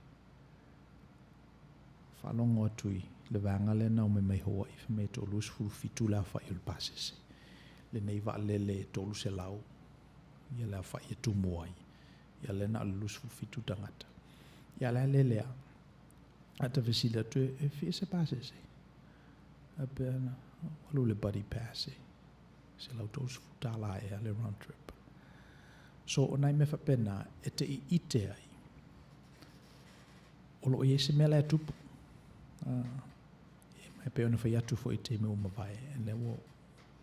Faalogo atu i le vaega lea na omai mai Hawaii fai mai e toa-27 le aofai o le pasese. Lenei vaalele e 300 ia le aofai e tumu ai. Ia lea na o le 27 tagata. Ia la e lele lava. Ae ta fesili atu, e fia se pasese? Faapea na, ua alu i le buddy pass e $130 ea le round trip. So o nai mea faapena e te ite ai, o lo o i ai se mea la e tupu. E pei ona fai atu foi i taimi ua mavae, lea ua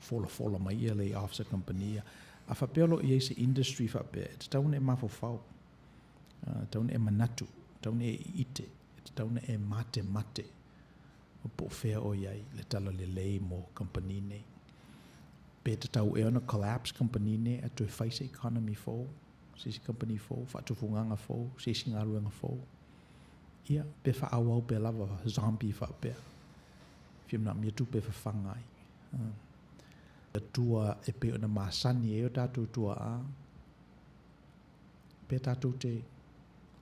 folafola mai ia layoffs a kamupani ia. A faapea o lo o i ai se industry faapea, e tatau ona e mafaufau, e tatau ona e manatu, e tatau ona e ite, e tatau ona e matemate po o fea o i ai le talalelei mo kamupani nei. Pe tatau ea ona collapse kamupani nei ae toe fai se economy fou, se isi kamupani fou, faatufugaga fou, se isi galuega fou. Ia, pe faaauau pea lava zombie faapea. Fia manaomia tupe e fafaga ai. Atua e pei ona masani ai o tatou tuaa, pe tatou te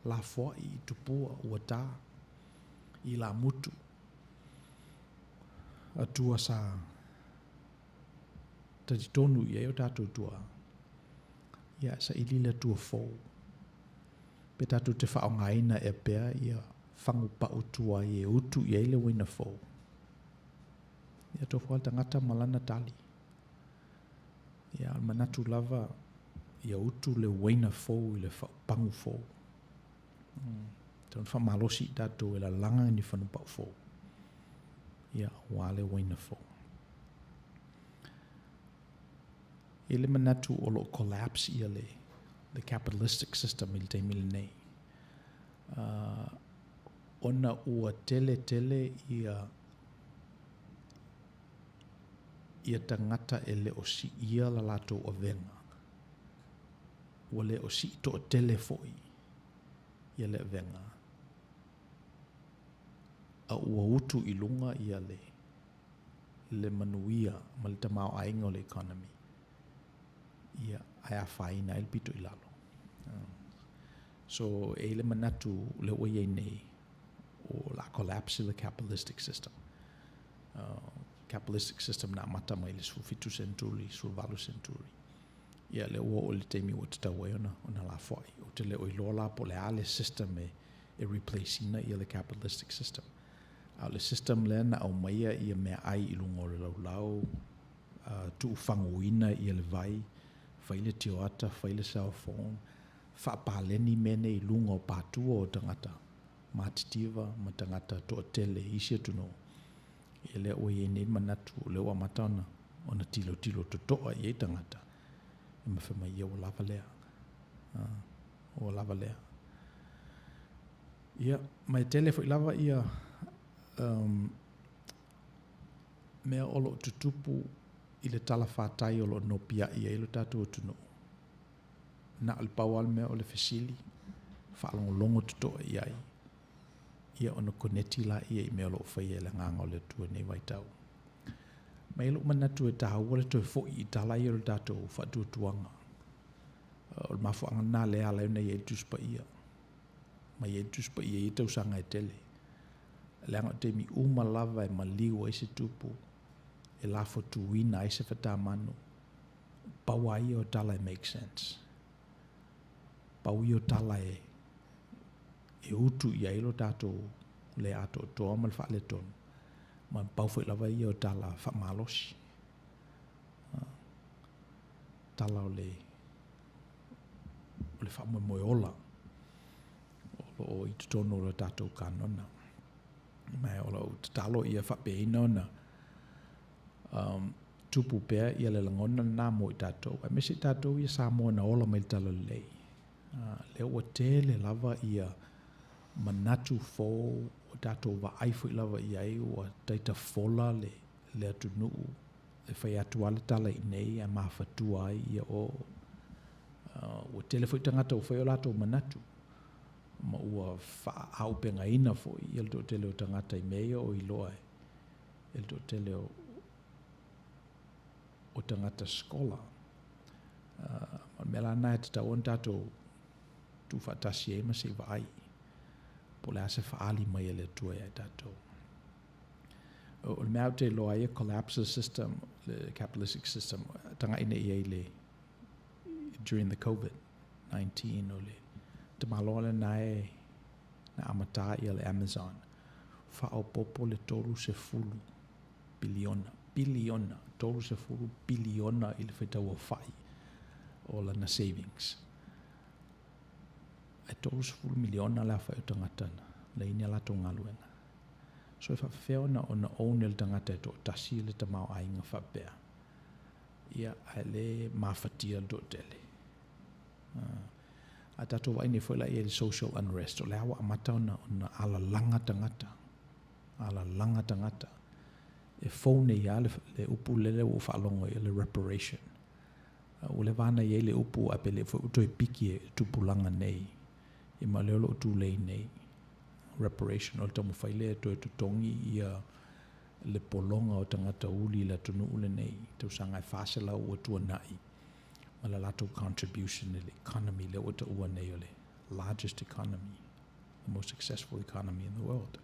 lafoai i tupua ua ta, i lamutu. Atua sa talitonu i ai o tatou tuaa, ia saili le Atua fou. Pe tatou te faaaogaina ea pea ia fagu pau tuai e utu i ai le uaina fou. Ia tofu lava le tagata ma lana tali. Ia, o le manatu lava ia utu le uaina fou i le pagu fou. Tatau ona faamalosi i tatou e lalaga ni fanupau fou. Ia, aua le uaina fou. E i ai le manatu o lo o collapse ia le, le capitalistic system i le taimi lenei. Ona ua tele tele ia ia tagata e le o siia la latou avega. Ua le o sii toatele foi ia le avega, a ua utu i luga ia le le manuia ma le tamaoaiga o le economy, ia, ae afaina ai le pito i lalo. So, e i ai le manatu lea ua i ai nei, o le a collapse le capitalistic system. Capitalistic system na amata mai le 17 senturi, 18 senturi. Ia, lea ua oo i le taimi ua tatau ai ona, ona lafoai. Ou te le o iloa la po o le a le system e, e replace ina ia le capitalistic system. A o le system lea na aumaia ia meaai i luga o le laulau, tuufaguina ia le vai, fai le tioata, fai le cell phone, faapaleni mea nei i luga o patua o tagata matitiva ma tagata toatele i isi atunuu. Ia lea ua i ai nei le manatu, o lea ua amata ona, ona tilotilo totoa i ai tagata, ma fai mai, ia ua lava lea. Ua lava lea. Ia, ma e tele foi lava ia um, mea o lo o tutupu i le talafatai o lo o nopiai ai lo tatou atunuu. Na o le pau lava le mea o le fesili, faalogologo totoa i ai, ia ona koneti laia i mea o lo o faia e le Agaga o le Atua i lenei vaitau. Ma e i ai lou manatu e taua le toe foi i tala ia o le tatou faatuatuaga. O le mafuaaga lena lea e ala ai ona i ai le Tusi Paia. Ma i ai le Tusi Paia i ia tausaga e tele. Leaga o taimi uma lava e maliu ai se tupu, e lafotuina ai se fatamanu, pau lava ia o tala e make sense. Pau ia o tala e, e utu i ai lo tatou le atoatoa ma le faaletonu, ma pau foi lava ia o tala faamalosi. Tala o le, o le faamoemoe ola o lo o i totonu o le tatou kanona. Ma o lau tatalo ia faapeaina ona um, tupu pea ia le lagona lena mo i tatou, aemaise i tatou ia Samoa na ola mai le talalelei. Lea ua tele lava ia manatu fou ua tatou vaai foi lava i ai ua taitafola le, le atunuu e fai atu lava le tala i inei ae mafatua ai ia o. Ua tele foi tagata ua fai o latou manatu ma ua faaaupegaina foi ia le toatele o tagata i mea ia o iloa e le toatele o o tagata scholar. O le mea la lena e tatau ona tatou tuufaatasi ai ma se i vaai po o le a se faaali mai a le Atua ia i tatou. O le mea ou te iloa ai e collapse le system, le capitalistic system, tagai nei i ai le during the COVID-19, o le tamaloa lena e na amata ia le Amazon, faaopoopo le 30 piliona, piliona, 30 piliona i le faitauaofai o lana savings. Ae 30 miliona le aofai o tagata na leai ni a latou galuega. So e faapefea ona ona own e le tagata e toatasi le tamaoaiga faapea, ia ae le mafatia le toatele. A tatou vaai nei foi la i ai i le social unrest, o lea ua amata ona ona alalaga tagata, alalaga tagata. E fou nei lava le, le upu lele ua ou faalogo i ai, le reparation. Ua leva lava ona i ai le upu ae pe le foi ua toe piki e tupulaga nei, ia ma o lea o lo o tulei nei. Reparation, o le taumafai lea e toe totogi ia le pologa o tagata uli i le atunuu lenei i tausaga e 400 ua tuanai ma le latou contribution i le economy lea ua taua nei o le largest economy, the most successful economy in the world.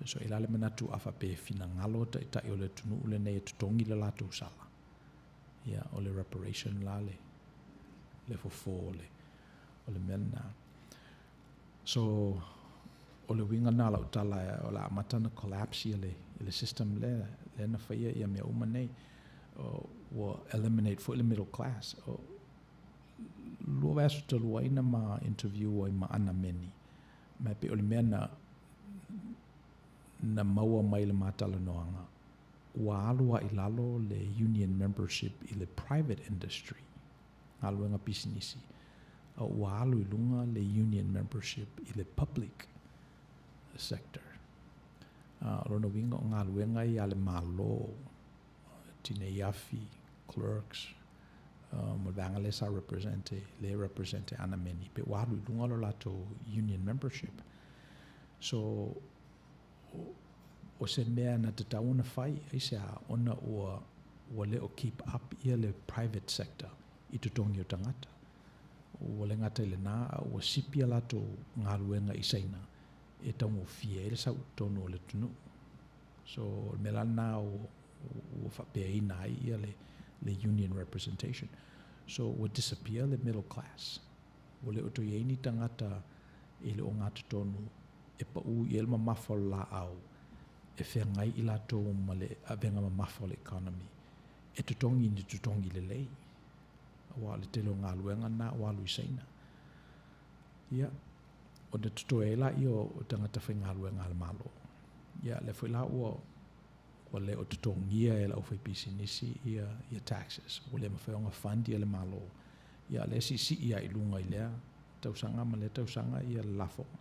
So e i ai la le manatu a faapea e finagalo taitai o le atunuu lenei e totogi le latou sala, ia o le reparation la le le fofo o le o le mea lena. So o le uiga lena o lau tala o le a amata ona collapse ia le le system lea lea na faia ia mea uma nei. Ua eliminate foi le middle class. O lua vaiaso talu ai na ma interview ai ma Ana Meni, ma e pei o le mea na na maua mai le ma talanoaga, ua alu lava i lalo le union membership i le private industry, galuega pisinisi, a ua alu i luga le union membership i le public sector. O lona uiga o galuega ia a le Malo, tinei afi, clerks, ma le vaega lea sa represent e, lea e represent e Ana Meni, pe ua alu i luga lo latou union membership. So, o se mea na tatau ona fai, aisea, ona ua, ua le o keep up ia le private sector i totogi o tagata. Ua le gata i lena, a ua sipi a latou galuega i Saina e taugofie ai le sau i totonu o le atunuu. So, o le mea la lena ua, ua faapeaina ai ia le, le union representation. So, ua disappear le middle class. Ua le o toe i ai ni tagata i le ogatotonu e paʻu i ai le mamafa o le laau e feagai i latou ma le avega mamafa o le economy e totogi ni totogi lelei, aua o le tele o galuega lena ua alu i Saina. Ia, ona totoe ai laia o tagata faigaluega a le Malo. Ia, lea foi la ua ua le o totogia e le aufaipisinisi ia ia taxes, ua le mafai ona fund ia le Malo. Ia, lea e siisii lava i luga i lea tausaga ma lea tausaga ia le lafoga.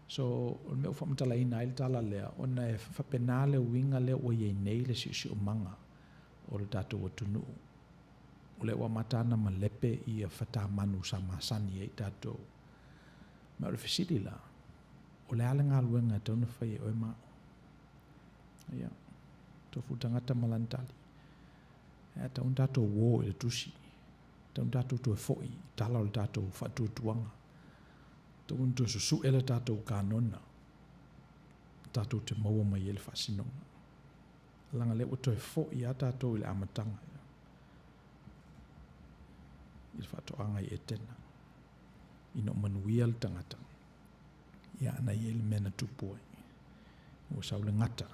So, o le mea ua faamatalaina ai le tala lea, ona e faapena le uiga lea ua i ai nei le siosiomaga o le tatou atunuu. O lea ua amata ona malepe ia fatamanu sa masani ai tatou. Ma o le fesili la, o le a le galuega e tatau ona fai e oe ma au? Ia, tofu le tagata ma lana tali. E tatau ona tatou uo i le tusi. E tatau ona tatou toe foi i tala o le tatou faatuatuaga. E tatau ona toe susue le tatou kanona tatou te maua mai ai le faasinoga. Leaga lea ua toe foi lava tatou i le amataga, i le faatoaga i Etena. Ina ua manuia le tagata, ia ana i ai le mea na tupu ai. Ua sau le gata,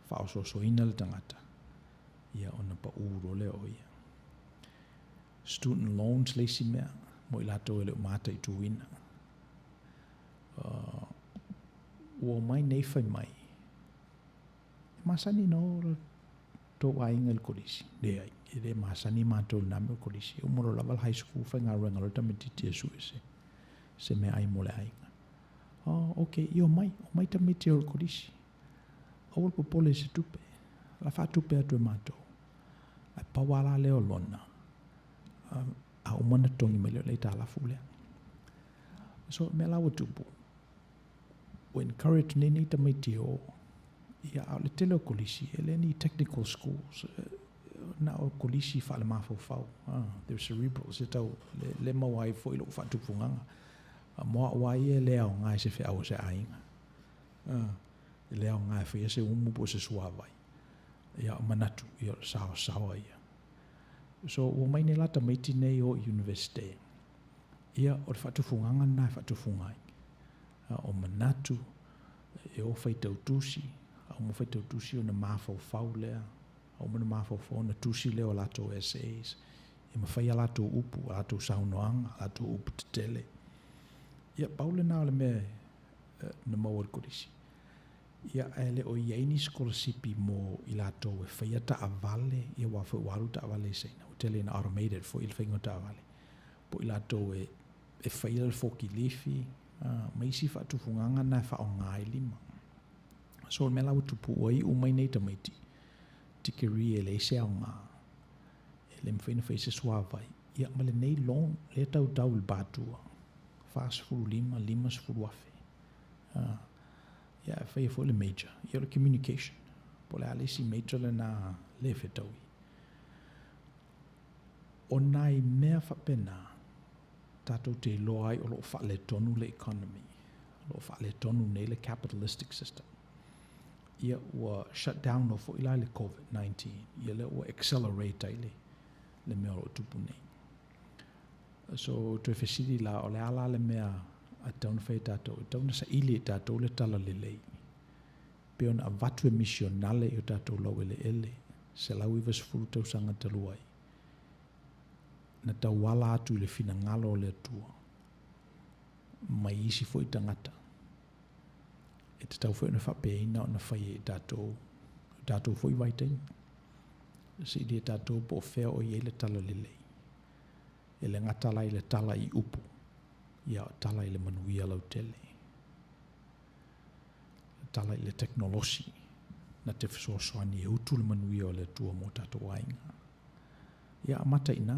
faaosoosoina le tagata, ia ona pau loa lea o ia. Student loans le isi mea mo i latou e le o mataituina. Ua omai nei fai mai, e masani nō lo tou aiga i le kolisi. Leai, e le masani matou i lena mea o le kolisi. E uma loa lava le high school, faigaluega loa le tamaitiiti e sue se, se meaai mo le aiga. Oh, okay, ia omai, omai tamaiti e o i le kolisi. Aua le popole i se tupe, o le a faatupe atu e matou. Ae pau lava la lea o lona, a uma ona totogi mai lea o le aitalafu lea. So, o le mea la ua tupu, ua encourage nei nei tamaiti e o. Ia, a o le tele o kolisi, e le ni technical schools. na o kolisi faalemafaufau, they're cerebral, se tau le, le maua ai foi lou faatupugaga. Mo au lava ia e le aoga i se feau a se aiga. E le aoga e faia se umu po o se suavai. Ia, o manatu, ia o le saosaoa ia. So, ua omai nei la tamaiti nei e o i Universite. Ia, o le faatufugaga lena e faatufuga ai. O manatu, e o faitau tusi, a uma faitau tusi ona mafaufau lea, a uma ona mafaufau ona tusi lea o latou essays, ia ma fai a latou upu, a latou saunoaga, a latou upu tetele. Ia, pau lena o le mea na maua i le kolisi. Ia, ae le o i ai ni sikolasipi mo i latou e faia taavale, ia aua foi ua alu taavale i Saina, ua tele ina automated foi le faiga o taavale, po o i latou e e faia le fokilifi, ma isi faatufugaga na e faaaoga ai lima. So o le mea la ua tupu ua iu mai nei tamaiti, tikeri e leai se aoga, e le mafai ona fai se suavai, ia ma lenei loan lea e tautau i le batua, 45, 50 afe. Ia e faia foi le major, ia o le communication, po o le a le isi major lena le fetaui. O nai mea faapena, tatou te iloa ai o lo o faaletonu le economy, o lo o faaletonu nei le capitalistic system. Ia ua shut down loa foi la i le Covid-19, ia lea ua accelerate ai le, le mea o lo o tupu nei. So, toe fesili la, o le a la le mea a tatau ona fai e tatou? E tatau ona saili e tatou le talalelei. Pei ona avatu e misionale i o tatou laueleele 190 tausaga talu ai, na tauala atu i le finagalo o le Atua mai isi foi tagata, e tatau foi ona faapeaina ona fai e tatou, o tatou foi vaitaimi. Saili e tatou po o fea o i ai le talalelei. E le gata la i le tala i upu, ia o tala i le manuia lautele. Tala i le tekonolosi na te fesoasoani e utu le manuia o le Atua mo tatou aiga. Ia amata i ina,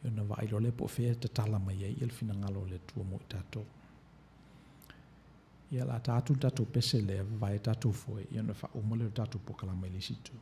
ia ona vaai loa lea po o fea e tatala mai ai le finagalo o le Atua mo i tatou. Ia la ta atu le tatou pese lea, vavae tatou foe, ia ona faauma lea o le tatou pokalama i le isi itu.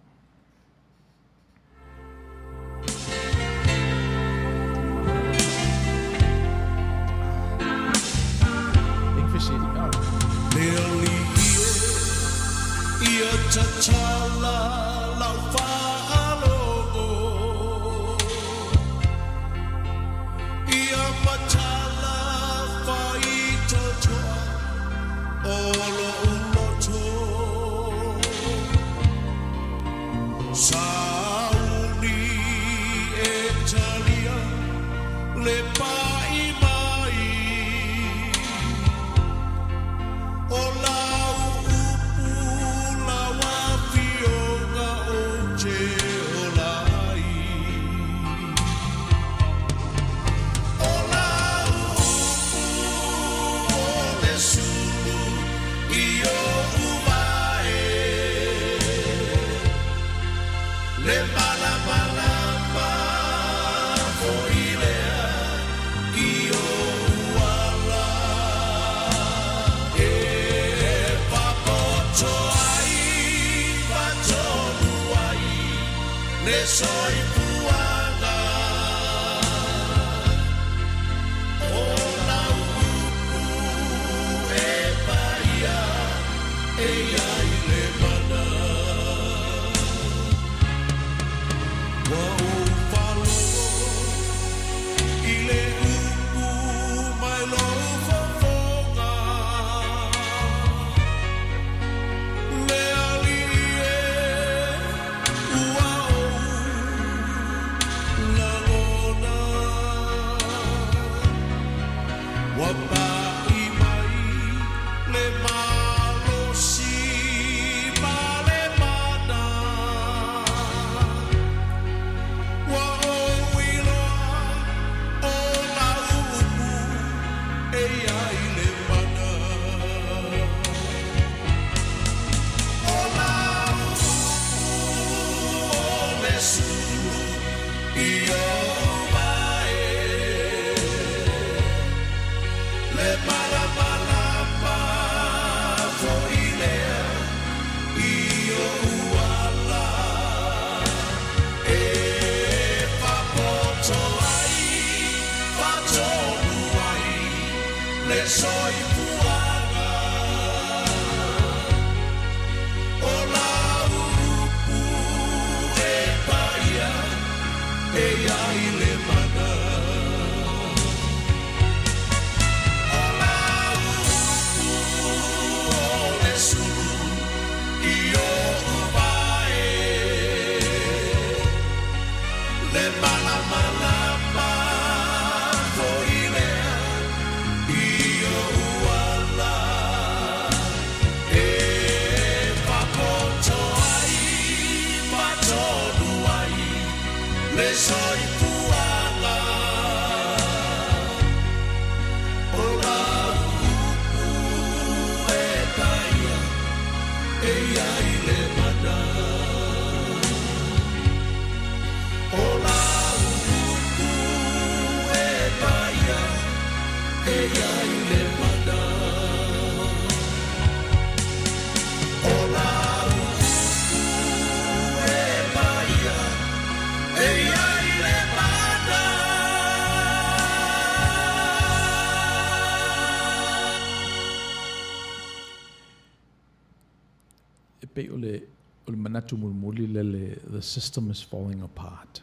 Sauni e talia le paʻi mai O lau upu lau afioga ou te ola ai O lau upu o le sulu i oʻu vae Le malamalama foi lea i ou ala E papoto ai patonu ai le soifuaga O lau upu e paia e i ai le mana. Ua ou faalogo i le upu mai lou fofoga, Le Alii e, ua ou. soifuaga O lau upu e paia e i ai le mana O lau upu o le sulu i o'u vae Le malamalama foi lea i o'u ala E faapoto ai ma tonu ai le soifuaga O lau upu e paia e i ai le mana O lau upu e paia e i ai le mana O lau upu e paia e i ai le mana. E pei o le o le manatu mulimuli lea le the system is falling apart.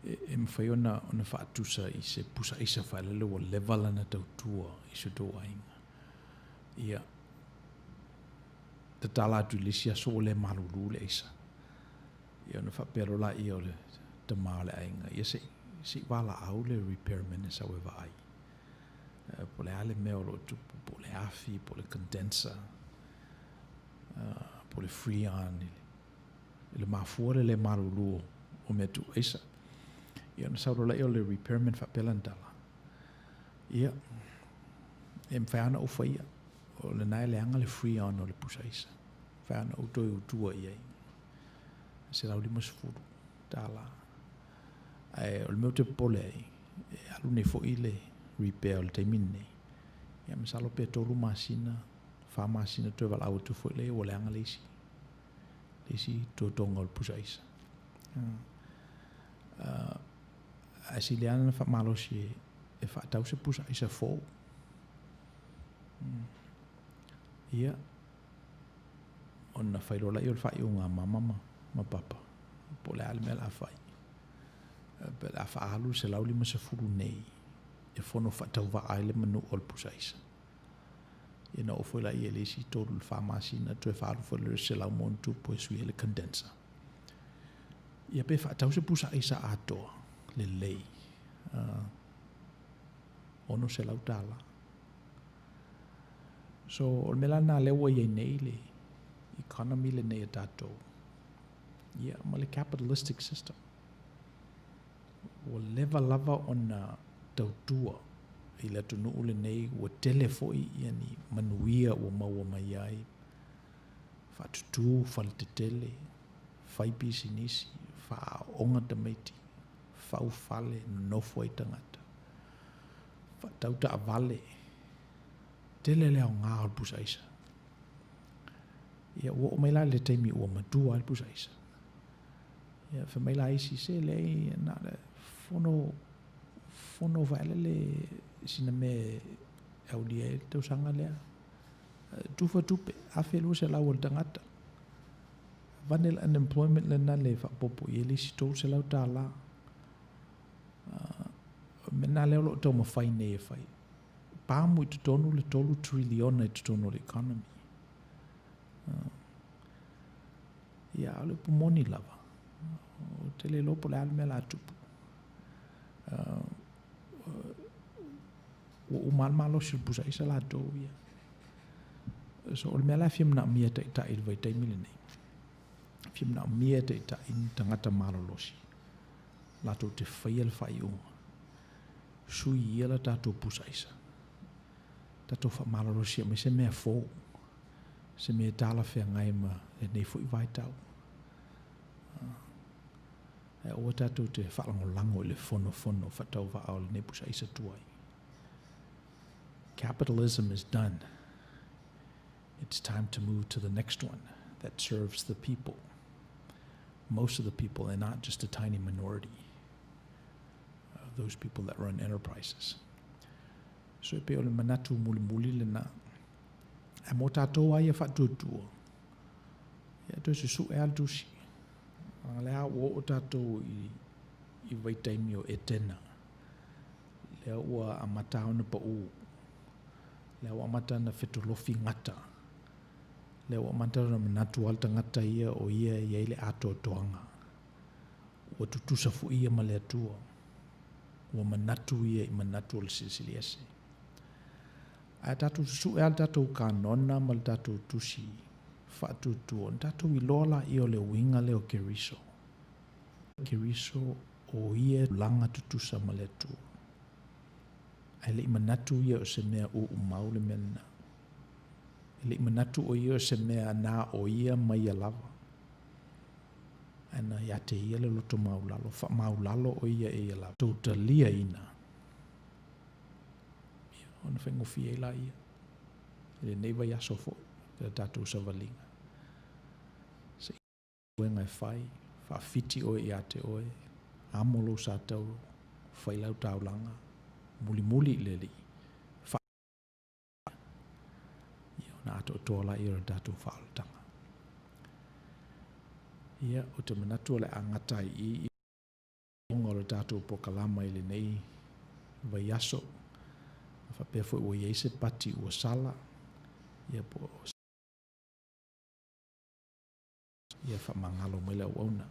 E, e mafai ona ona faatusa i se pusa aisa faelele ua leva lana tautua i so outou aiga. Ia, tatala atu i le isi aso ua le malulu le aisa. Ia ona faapea loa laia o le tama o le aiga, ia se i se i valaau le repairman e sau e vaai. Po o le a le mea o lo o tupu, po o le afi, po o le condenser, po o le freon i le mafua le le malulu o mea tuu aisa. Ia ona sau loa lea o le repairman faapea lana tala, ia, e mafai lava ona ou faia, o lena e leaga le freon o le pusa aisa. E mafai lava ona ou toe utua i ai, $150. Ae o le mea ou te popole ai, e alu nei foi le repair o le taimi lenei, ia masalo pe 3 masina, 4 masina toe valaau atu foi lea ua leaga le isi, le isi totoga o le pusa aisa. Ae sili lava ona faamalosi e faatau se pusa aisa fou. Ia, ona fai loa lea o le faaiuga a mama ma papa, po o le a le mea o le a fai. Pe o le a faaalu le 150 nei e fono faatauvaa ai le manua o le pusa aisa. Ia ona oo foi lea i le isi 3 i le 4 masina toe faaalu foi le $100+ e sui ai le condenser. Ia pe faatau se pusa aisa atoa lelei, $600. So, o le mea la lena lea ua i ai nei le economy lenei a tatou, ia, ma le capitalistic system. Ua leva lava ona tautua i le atunuu lenei, ua tele foi ia ni manuia ua maua mai ai, faatutu faletetele, fai pisinisi, faaaooga tamaiti, fau fale, nonofo ai tagata, faatau taavale, tele le aoga o le pusa aisa. Ia, ua oo mai la i le taimi ua matua ai le pusa aisa. Ia, fai mai la isi, se leai, na o le fono, fono vaelele sina mea e aulia ai le tausaga lea. Tufa tupe, $1,200 a le tagata. Avane le unemployment lena le faaopoopo i ai le isi $300. O le mea lena lea o lo o taumafai nei e fai. Pamu i totonu le 3 triliona i totonu o le economy. Ia, a o le upu moni lava, ou te le iloa po o le a le mea o le a tupu. Ua uma lava le malosi o le pusa aisa latou ia. So, o le mea la e fia manaomia e taitai i le vaitaimi lenei, e fia manaomia e taitai ni tagata malolosi latou te faia le faaiuga, sui ia le tatou pusa aisa, tatou faamalolosi e aumai se mea fou, se mea e talafeagai ma lenei foi vaitau. Ae aua tatou te faalagolago i le fonofono faatauvaa o lenei pusa aisa tuai. Capitalism is done. It's time to move to the next one that serves the people. Most of the people, and not just a tiny minority of those people that run enterprises. So e pei o le manatu mulimuli lena. Ae mo tatou lava ia faatuatua, ia toe susu'e lava le tusi. Leaga o lea ua oo tatou i, i vaitaimi o Etena, lea ua amata ona pa'u, lea ua amata ona fetolofi gata, lea ua amata ona manatu lava le tagata ia o ia e i ai le atoatoaga, ua tutusa foi ia ma le Atua, ua manatu ia i manatu o le Silisili Ese. Ae a tatou susu'e lava le tatou kanona ma le tatou tusi faatuatua, ona tatou iloa laia o le uiga lea o Keriso. Keriso o ia e tulaga tutusa ma le Atua. Ae le i manatu ia o se mea uumau le mea lena. E le i manatu o ia o se mea na o ia ma ia lava. Ae na ia te ia le loto maulalo, faamaulalo o ia e ia lava. Tou taliaina, ia, ona faigofie ai laia i lenei vaiaso foi i le tatou savaliga. Se i galuega e fai, faafiti oe ia te oe, amo lou satauro, fai lau taulaga, mulimuli i le Alii, fa ia ona atoatoa laia o le tatou faaolataga. Ia, ou te manatu o le a gata ai i i ona o le tatou polokalama i lenei vaiaso. A faapea foi ua i ai se pati ua sala, ia po o ia faamagalo mai le auauna.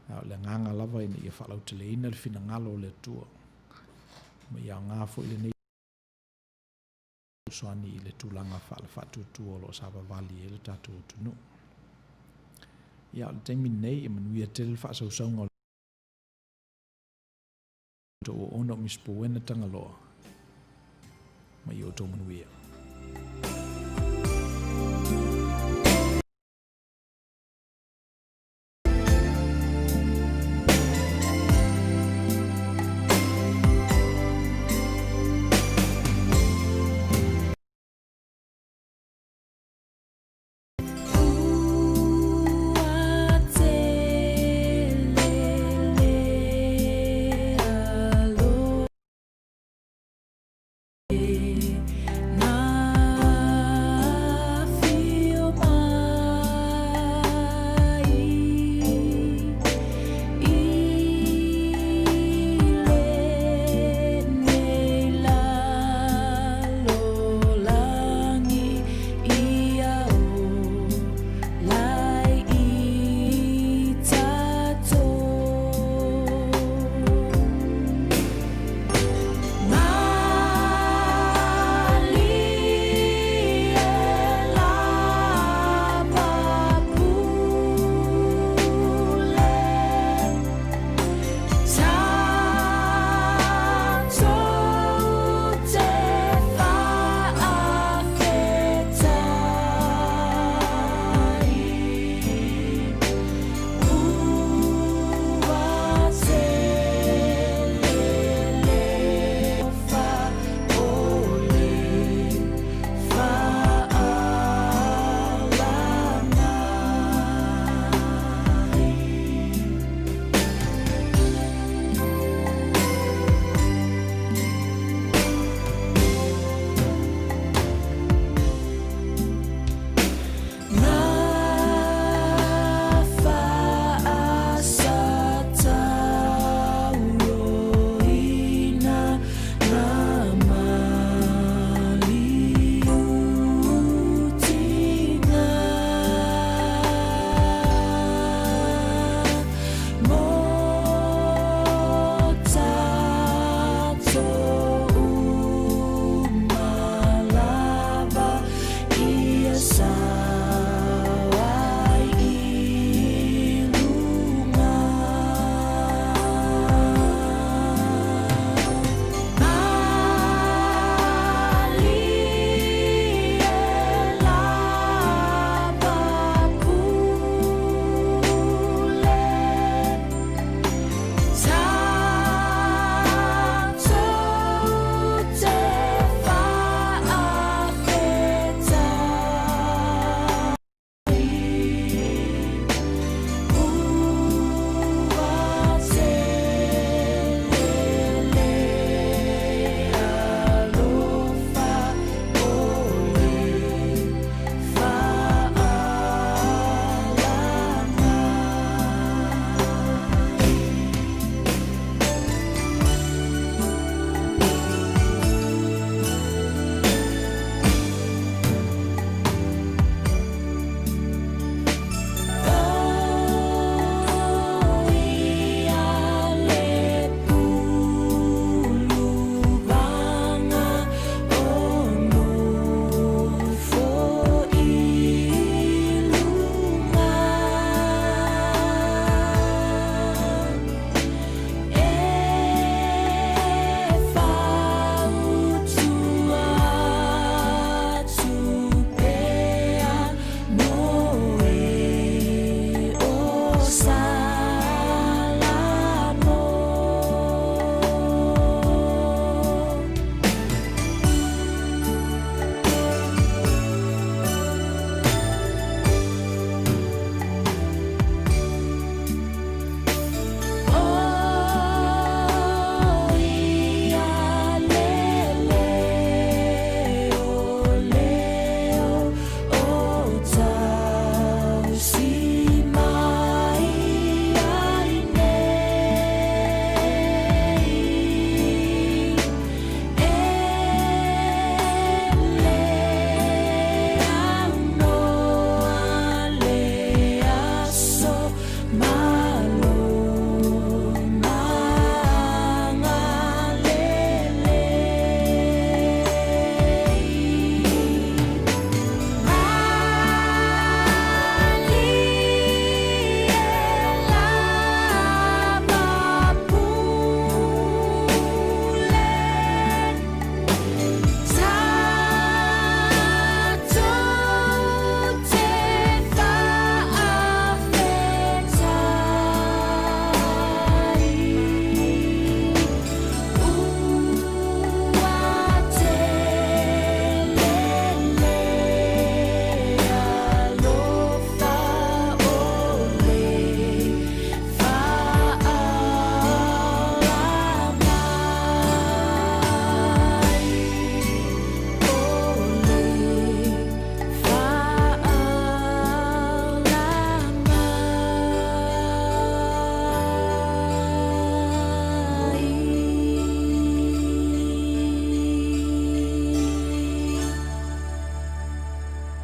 A o le agaga lava ina ia faalauteleina le finagalo o le Atua, ma ia aoga foi lenei fesoasoani i le tulaga faale-faatuatua o lo o savavali ai le tatou atunuu. Ia, o le taimi lenei, e manuia tele le faasausauga o le tou auauna o Miss Puena Tagaloa, ma ia outou manuia.